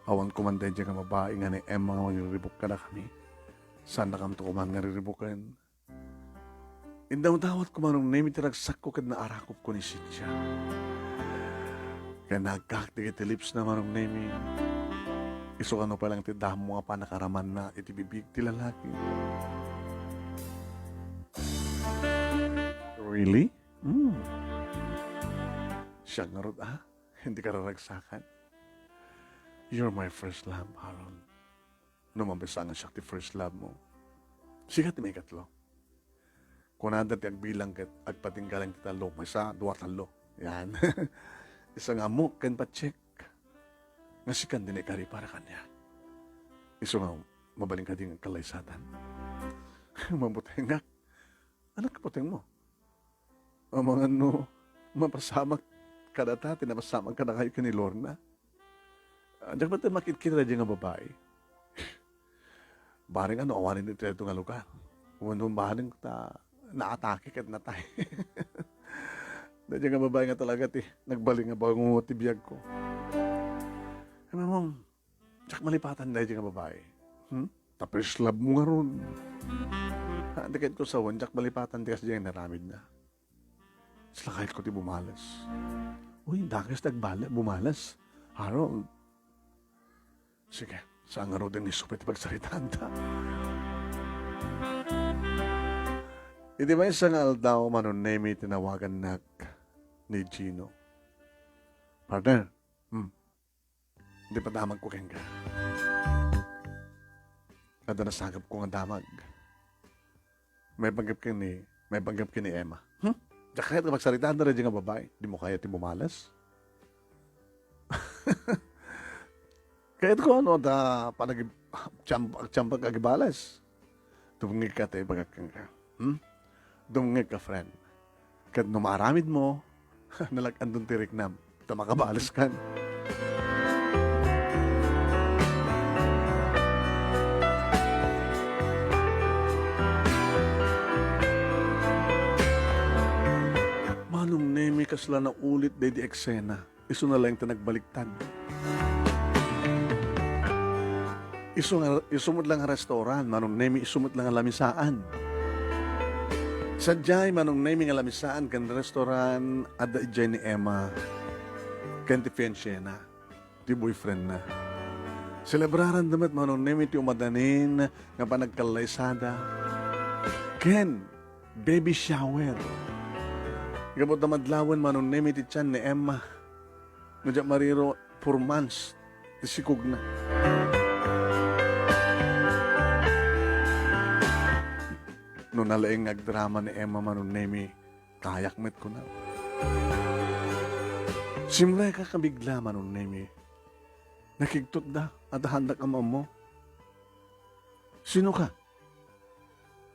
Awan ko man daydiay nga babai nga ni Emma nga mangiriribuk kadakami. Saannakamto koman nga riribuken. Indawdawat ko, Manong Nemy, ti ragsakko ket naarakupko ni Cynthia. Ken nagkak dagiti lips na, Manong Nemy. Isu kano pay laeng ti damo nga pannakaramanna iti bibig ti lalaki. Really? Hmm. Siak ngarud, ah? Hindi ka raragsakan? You're my first love, Harold. No mabasa nga siak ti first love mo, sika ti maikatlo. Kunada ti agbilang ket agpatinggalang ti tallo. Maysa, dua, tallo. Yan. Isu nga ammok ken patchek nga sikan ti naikari para kaniak. Isu nga mabalin kadi nga agkallaysatan. Mabutengak. Anak, kapateng mo. Amangan no mapasamak kadata ti napasamak kadakayo ken ni Lorna. Ah, diak met makitkita daydiay nga babai. Bareng ano, awanen iti daytoy nga lugar. Wenno bareng ta naatake ket natay. Daydiay nga babai nga talaga ti nagbalin nga bangungot ti biagko. Mamong, Diak malipatan daydi nga babai. Hmm? Ta first love mo ngarud. Ha, di ket ko sawen, diak malipatan ti kasdiay nga inaramidna. Saka kayatko ti bumales. Uy, dakes ti agbale-, bumales. Harold. Sige, saan ngaruden nga isupay ti pagsaritaanta? Iti maysa nga aldaw, Manong Nemi, tinawagannak ni Gino. Partner, hmm, di padamagko kenka. Adda nasagapko nga damag. Maipanggep ken ni, maipanggep ken ni Emma. Hmm? Diak kayat nga pagsaritaanna daydi nga babai. Dimo kayat ti bumales? Kayatko no, ta panagib-, agtiamp-, agtiampo nga agibales. Dumngegka ta ibagak kenka. Hmm? Dumngegka, friend. Ket no maaramidmo, nalag-andon ti riknam. Ta makabaleskan. Manong Nemi, kasla naulit daydi eksena. Isuna laeng ti nagbaliktad. Isu nga, isu met la nga restaurant, Manong Nemi, isu met la nga lamisaan. Sadiay, Manong Nemi, nga lamisaan ken restaurant, adda idiay ni Emma ken ti fiancéna, ti boyfriendna. Selebraranda met, Manong Nemi, ti umadanin nga panagkallaysada ken baby shower. Gapu ta madlawen, Manong Nemi, ti tian ni Emma. No diak mariro, four months ti sikogna. No nalaing nga agdrama ni Emma, Manong Nemi, kayak met, kuna. Simrek a kabigla, Manong Nemi. Nakigtotda, adda handak a maammo. Sino ka?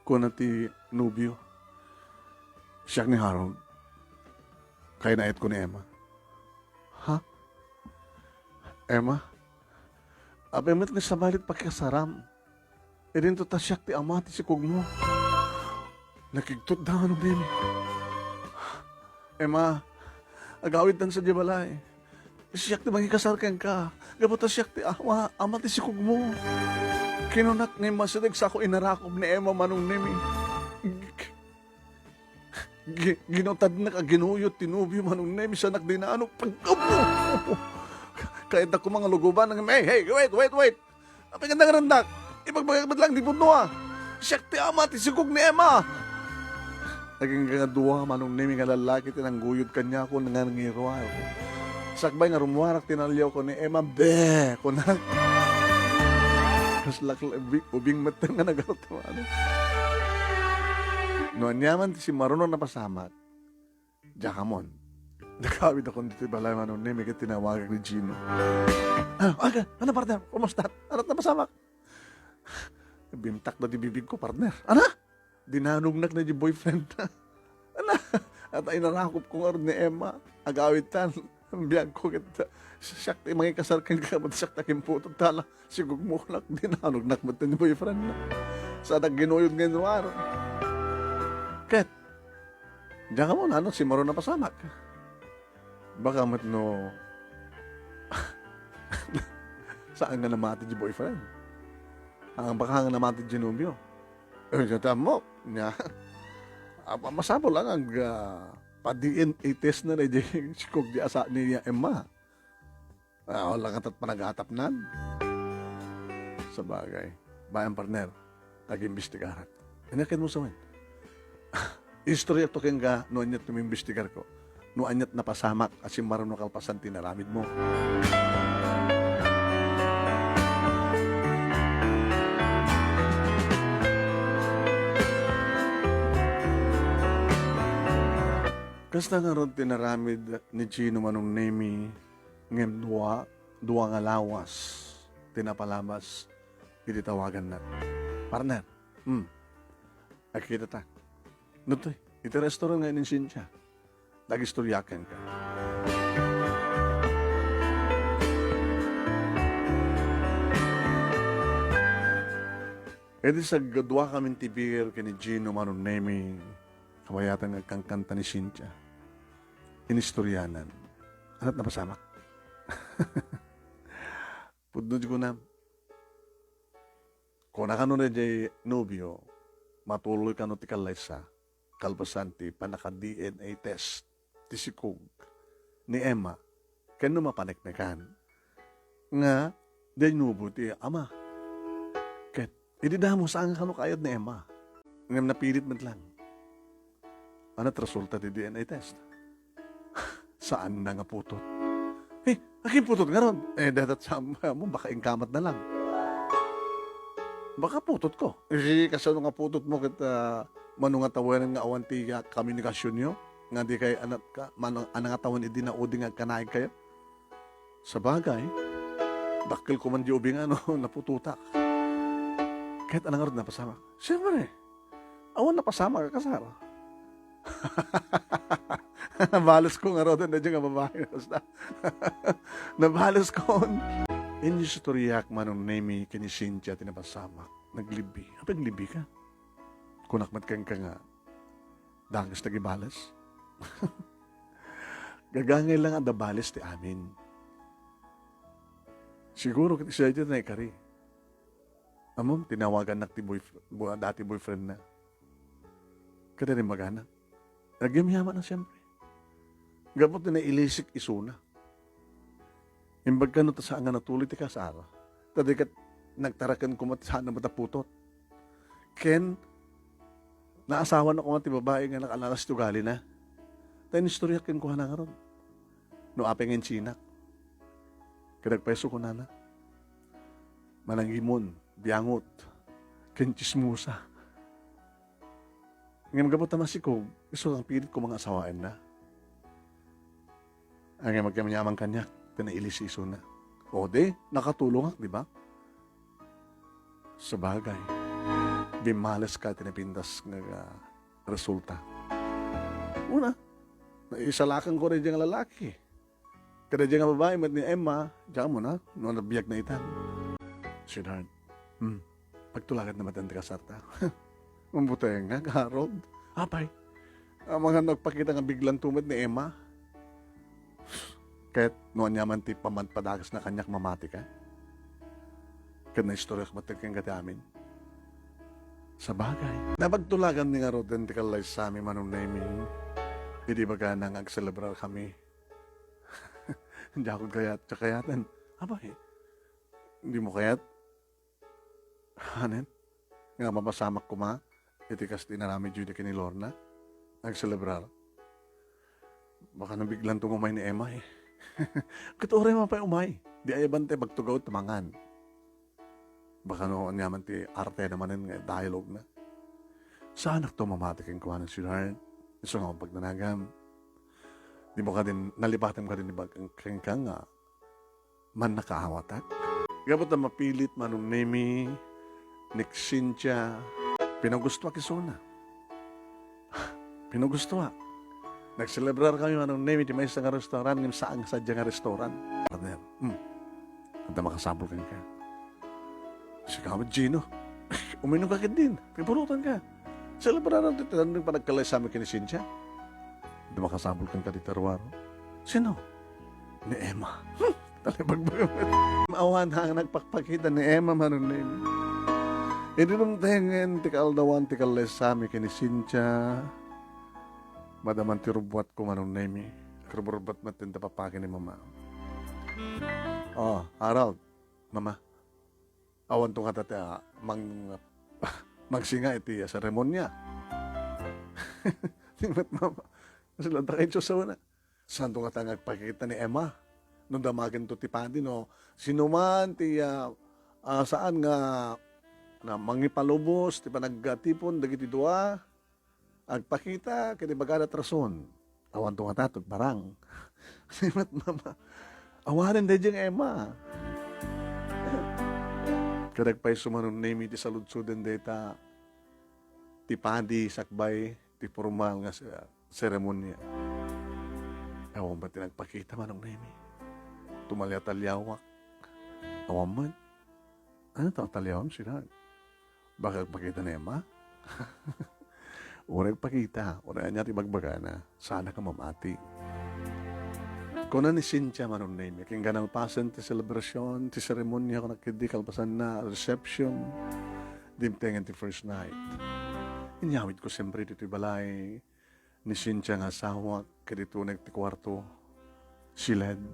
Kuna ti nobio. Siak ni Harold. Kainayatko ni Emma. Ha? Emma? Apay met nga sabali ti pakikasaram? Idinto ta siak ti ama ti sikogmo. Nakigtotda, Manong Nemi. Emma, agawidtan sadiay balay. Siak ti mangikasar kenka. Gapu ta siak ti ama, ama ti sikogmo. Kinunak nga immasideg sako inarakop ni Emma, Manong Nemi. Gi-, ginutadnak a ginuyod ti nobio, Manong Nemi, sanak dinanog. Pag-, kayatnak koma nga luguban. Hey, hey, wait, wait, wait! Apay nga nangarendak? Ibagbagak met laeng ti pudno, a. Siak ti ama ti sikog ni Emma. Agingga nga dua, Manong Nemi, nga lallaki ti nangguyod kaniak nga nangiruar. Sakbay nga rummuarak ti naliawko ni Emma, be, kunak. Kaslak la ubi-, ubing met nga nagaro ti manok. No aniaman ti simmaruno a napasamak, diak ammon. Nagawidakon ditoy balay, Manong Nemi, ket tinawagak ni Gino. Ah, aga, ano, partner? Kumusta? Ano, napasamak? Bimtak na ti bibigko, partner. Ano? Dinanognak na di boyfriend na. Ano? At ay narakop ko nga ni Emma. Agawidtan. Ang biag ko ket siak ti mangikasar kenka, ket siak ti akimputod tala. Sigugmolak, dinanognak met ni boyfriend na. Sadak ginuyod nga inruar. Ket, diak ammo, nano, simmaruno a napasamak. Baka met no, saan nga namati di boyfriend? Ang baka nga namati di nobio? Eh, diak ammo, nia. Ah, masapul lang ag, ah, pa-D N A test na na di sikog di asa ni Emma. Ah, wala ka tat panagatapnan. Sabagay. Bayan, partner, agimbestigarak. Ania ket mo sawen? Istorya to kenka no aniat ti maimbestigarko. No aniat napasamak a simmaruno kalpasan ti inaramidmo. Kasta ngarud ti inaramid ni Gino, Manong Nemi, ngem dua, dua nga lawas ti napalabas iti tawaganna. Partner, hmm, agkitata. Ditoy, iti restaurant nga ni Cynthia. Nagistoryaak kenka. Idi saggadua kamin ti beer ken ni Gino, Manong Nemi, kabayatan nga agkankanta ni Cynthia. Inistoryanan. Aniat napasamak? Pudno ti kunam. Kuna kano daydiay nobio, matuloy kano ti kallaysa, kalpasan ti pannaka-D N A test ti sikog ni Emma, ken no mapaneknekan nga diay nobio ti ama. Ket idi damo, saan nga kano kaayad ni Emma. Ngem napilit met lang. Ania ti resulta ti D N A test? Saanna nga putot. Eh, akin putot ngarud? Eh, dayta sa mo, baka inkamatna lang. Baka putotko. Eh, kasano nga putotmo ket, ah, mano nga tawenan nga awan ti, ah, komunikasionyo? Nga dikay anat ka, mano, ania nga tawen idi naudi nga agkanaigkayo? Sabagay, dakkel koma diay ubing nga no naputotak. Ket ania ngarud napasamak? Siempre, awan napasamak a kasar. Nabalesko ngarud daydiay nga babai. Basta, nabalesko. Inistoryak, Manong Nemy, ken ni Cynthia ti napasamak. Naglibbi. Apay aglibbi ka? Kunak met kenka nga, dakes ti agibales. Gagangay lang a adda bales ti amin. Siguro ket isu daytoy ti naikari. Ammom, tinawagannak ti boyf-, bo-, dati boyfriendna. Ket imbagana, nagyamyaman a, siempre. Gapu ti nailisik isuna. Imbag kano ta saan nga natuloy ti kasar. Ta di ket nagtaraken koma ti saan a mataputot. Ken naasawana koma ti babai nga nakalalas ti ugalina. Ta inistoryak kenkuana ngarud no apay nga insinak. Ket nagpayso kunana, managimon, biangot, ken tsismosa. Ngem gapu ta masikog, isu nga pilit koma nga asawaenna. Ngem agyamyaman kaniak ti nailisik isuna. O di, nakatulongak, di ba? Sabagay, bimmaleska ti napintas nga, nga resulta. Una, naisalakanko daydiay nga lalaki. Kadaydiay nga babai met ni Emma, diak ammo no nabiagna itan. Sweetheart, hmm, pagtulaganna met ti kasarta. Mabutengak, Harold. Apay, amangan no agpakita nga biglanto met ni Emma. Ket no aniaman ti pampadakesna kaniak, mamatika. Ket naistoryak met kenka ti amin. Sabagay, napagtulaganmi ngaruden ti kallaysami, Manong Nemy. Idi ibagana nga agselebrar kami. Diak kayat, diak kayaten. Apay, dimo kayat? Anen? Nga mapasamak koma iti kas ti inaramidyo idi ken ni Lorna? Agselebrar? Baka no biglanto nga umay ni Emma, eh. Ket uray man pay umay, di ayaban ti bagtugaw ti mangan. Baka no aniaman ti artena manen nga dialogue na. Saanakto mamati kenkuana, sweetheart. Isu nga pagnanagam. Dimo kadi, nalipatem kadi ni bag-, kenka nga mannakaawatak? Gapu ta mapilit, Manong Nemy, ni Cynthia, pinagustoak isuna. Pinagustoak. Nagselebrar kami, Manong Nemy, ti maysa nga restaurant, ngem saan nga sadia nga restaurant. Partner, hmm. Adda makasapul kenka. Sika met, Gino. Uminom ka ketdin. Pipurutan ka. Selebraran ti tinanding panagkallaysami ken ni Cynthia. Adda makasapul kenka dita ruaro. Sino? Ni Emma. Hmm. Talibagbaga met. Awan nga nagpakpakita ni Emma, Manong Nemy. Idi dumtengen ti kaaldawan ti kallaysami ken ni Cynthia, madaman ti rubbuatko, Manong Nemy. Agrubrubbuat met ti papaki ni Mama. Oh, Harold, Mama. Awanto ngata ti, ah, mang-, mangsinga iti, ah, seremonia. Di met, Mama. Kasi lanta kayo sa una. Saanto ngata nga agpakita ni Emma? No damagento ti padi, no sinuman ti, ah, ah, saan nga, nga mangipalubos ti panagtipon dagiti dua, agpakita ket ibagada ti rason. Awanto ngata ti agbarang. Di met, Mama. Awanen daydiay nga Emma. Ket agpayso, Manong Nemy, ti saludsoden dayta ti padi sakbay ti pormal nga se-, seremonia. Awan met ti nagpakita, Manong Nemy. Tumalia-taliawak. Awan met. Ania ti ataliawam, sweetheart? Baka agpakita ni Emma? Uray agpakita, uray ania ti ibagbagana, saanak a mamati. Kuna ni Cynthia, Manong Nemi, ken nalpasen ti selebrasion, ti seremonia, kuna ketdi kalpasanna, reception, dimtengen ti first night. Inyawidko siempre ditoy balay ni Cynthia nga asawak, ket ditoy ti kuarto, siled.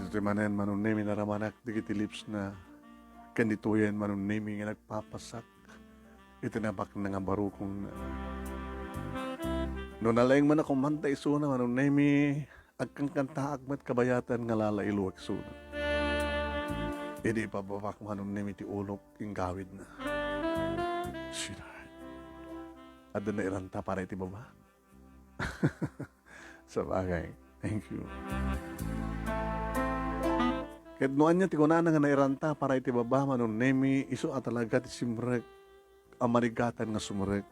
Ditoy manen, Manong Nemi, naramanak dagiti lipsna, ken ditoyen, Manong Nemi, nga nagpapasak iti nabaknang a barukongna. No nalaing man a kumanta isuna, Manong Nemi, agkankantaak met kabayatan nga lalailok isuna. Idi ipababak, Manong Nemi, ti ulok, inggawidna. Sweetheart, adda nairanta para iti baba? Sabagay. Thank you. Ket no ania ti kunana nga nairanta para iti baba, Manong Nemi, isu a talaga ti simrek a marigatan nga sumrek.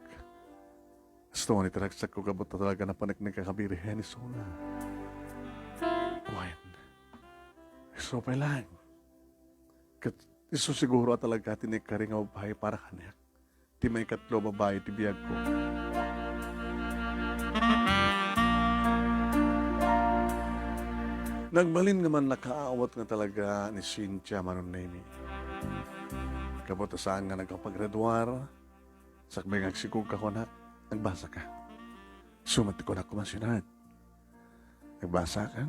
Kastoy ti ragsakko, gapu ta talaga napaneknek a kabirhen isuna. Wen, isu pay laeng. Ket isu siguro a talaga ti naikari nga babai para kaniak. Ti maikatlo a babai ti biagko. Nagbalin nga mannakaawat nga talaga ni Cynthia, Manong Nemi. Gapu ta saan nga nagkapaggraduar, sakbay nga agsikog ka kunak, nagbasa ka. Isu met ti kunak koma, sweetheart. Nagbasa ka?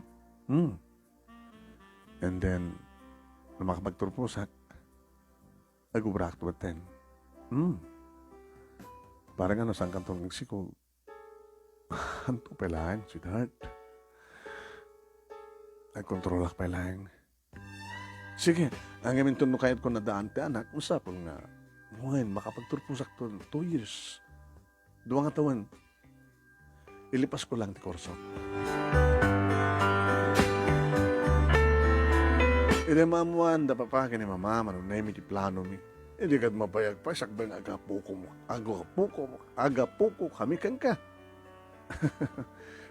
Hmm. And then, no makapagturposak, agubrak to attend. Hmm. Parang ano, saan kanto nagsikog? Anto pay laeng, sweetheart? Agkontrolak pay laeng. Sige, ngem inton no kayatko nga addaan ti anak, masapul nga, wen, makapagturposak to two years. Dua nga tawen. Ilipas ko lang ti kurso. Idi maammoan da papa ken ni mama, Manong Nemi, ti planomi. Idi kad mabayag pay, sakbay nga agapukom, agapukom, agapukokami kenka.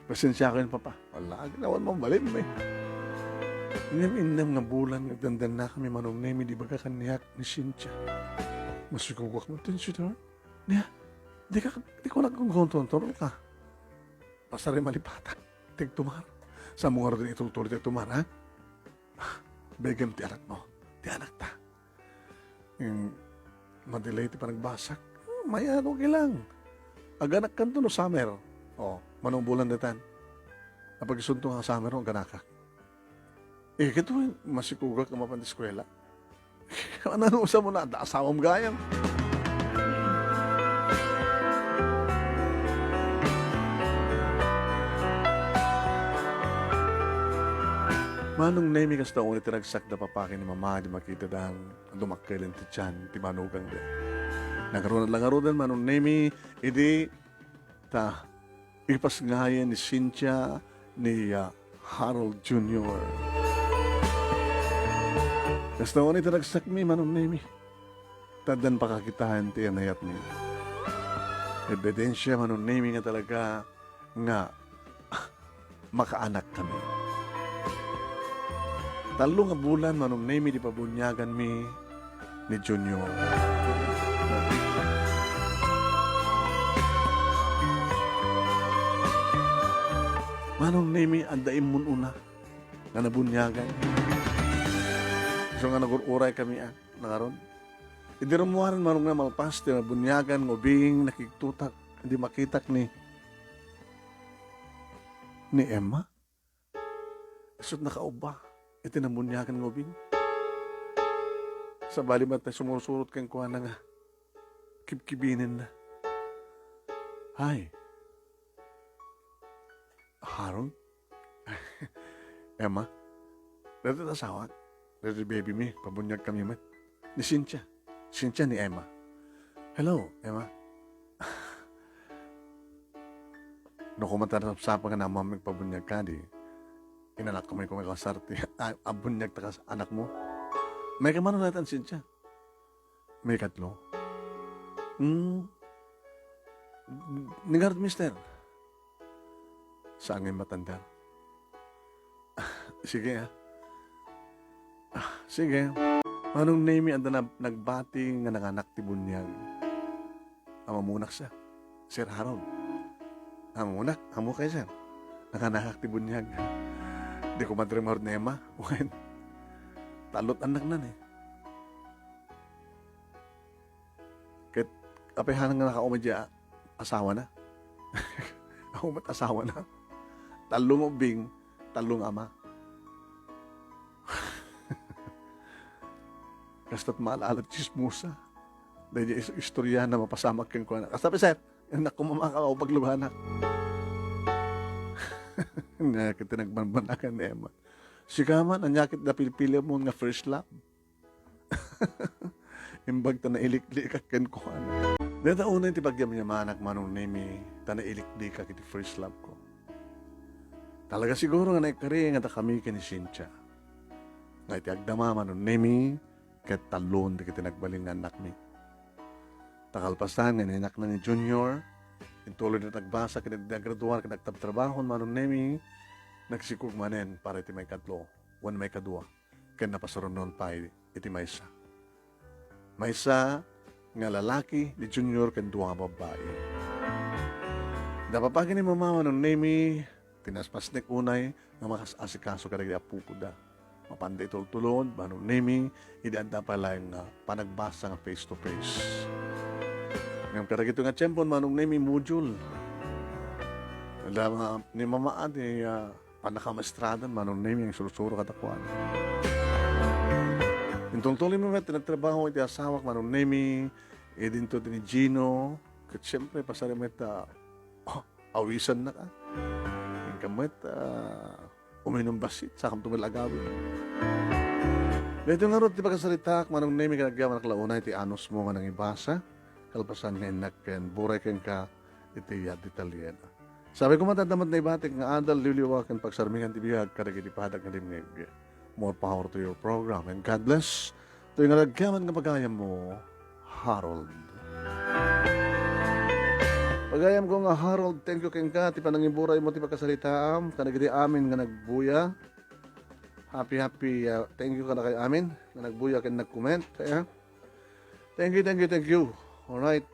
Pasensiakan, papa. Wala, aginawan mabalinmi. Ngem innem nga bulan nga agdandannakami, Manong Nemi, di baga kaniak ni Cynthia. Masikogak met, sweetheart. Nia, dika, di ko nagkukontrol ka. Pasar malipatak. Ti agtumar. Saan mo ngarud itultuloy ti agtumar, ha? Begem ti anakmo. Ti anakta. Ket madelay ti panagbasak. Hmm, mayano ki lang. Aganakkanto no summer. O, mano nga bulan daytan? Apag isunto nga summer, aganakak. Eh, ket wen, masikogak nga mapan ti eskuela. Ano, ano, sa mo na, adda asawam gayam. Manong Nemi, kasta unay ti ragsak da papa ken ni mama, di makita dan, dumakkel ti tian, ti manugangda. Nangarud la ngaruden, Manong Nemi, idi ta ipasngayen ni Cynthia ni, ah, Harold Junior. Kasta unay ti ragsakmi, Manong Nemi. Ta addan pakakitaen ti anayatmi. Ebidensia, Manong Nemi, nga talaga nga makaanakkami. Tallo nga bulan, Manong Nemi, ti pabuniaganmi ni Junior. Manong Nemi, adda immun-una nga nabuniagan. Isu nga nagur-uraykami, a, nangarud. Idi rummuaren, Manong Nemi, malpas ti nabuniagan nga ubing, nakigtotak, idi makitak ni, ni Emma. Isut' nakaubba iti nabuniagan nga ubing. Sabali met ti sumursurot kenkuana nga kibkibinenna. Hi. Harold? Emma? Daytoy ti asawak? Daytoy ti baby mi, pabuniagkami met. Ni Cynthia. Cynthia ni Emma. Hello, Emma. No, koma ta nasapsapa nga namamig pabuniag ka, di inanakko met koma kasar ti a-, abuniag ta kas anakmo. Mayka mano daytan, Cynthia? Maikatlo. Hmm. Ni ngarud, mister? Saan nga matanda? Sige, ah. Ah, sige. Manong Nemi, adda na nagbati nga nanganak ti buniag. Ammonak, sir. Sir Harold. Ammonak? Ammok, sir? Nakanakak ti buniag. Di ko madre marud ni Emma. Wen, tallo ti annakna ni. Ket apay hanan nga nakauma diay asawana? Auma ti asawana. Tallo nga ubbing, tallo nga ama. Kasto't maala-ala ti tsismosa. Daydiay is-, istorya na mapasamak kenkuana. Kasta, Sir, anak ko, mamaka, o pagluganak. Ania ket ti nagbanbanagan ni Emma. Sika man, ania ket napilpilimon nga first love? Imbag ta nailiklikak kenkuana. Dayta unay ti pagyamyamanak, Manong Nemi, ta nailiklikak iti first love ko. Talaga siguro nga naikkari nga dakami ken ni Cynthia. Nga iti agdama, Manong Nemi, ket talloon dagiti nagbalin nga annakmi. Ta kalpasan nga inayannakna ni Junior, intuloy ti nagbasa ken naggraduar ken nagtabtrabahon, Manong Nemi, nagsikog manen para iti maikatlo wen maikadua, ken napasuronon pay iti maysa. Maysa nga lalaki ni Junior ken dua nga babbai. Napapagi ni Mama, Manong Nemi, ti napasnek unay nga makas-asikaso kadagiti appopoda. Mapanda itultulod, Manong Nemi, idi adda pay laeng nga panagbasa nga face to face. Ngem kadagitoy nga tiempon, Manong Nemi, module. Adda ma-, ni Mama, ah, ti, ah, pannakamaestradan, Manong Nemi, nga insursuro kadakuada. Intultuloy mi met ti nagtrabaho iti asawak, Manong Nemi, idinto ni Gino, ket siyempre, pasari met, ah, oh, awisannak. Inka met, ah, uminum bassit, sakanto met la agawid. Daytoy ngarud ti pakasaritaak, Manong Nemi, ket agyamanak la unay ti anusmo nga nangibasa, kalpasan nga innak ken buray kenka iti yat detalye. Sabi ko, mataddamat naibatik nga adal, liwliwa ken pagsarmingan ti biag kadagiti padak nga dimngeg. More power to your program, and God bless. Toy nga agyaman nga pagayammo, Harold. Pagayamko nga Harold, thank you kenka ti panangiburaymo ti pakasaritaam kadagiti amin nga nagbuya. Happy, happy, uh, thank you kadakayo amin nga nagbuya ken nag-comment, eh. Thank you, thank you, thank you. All right.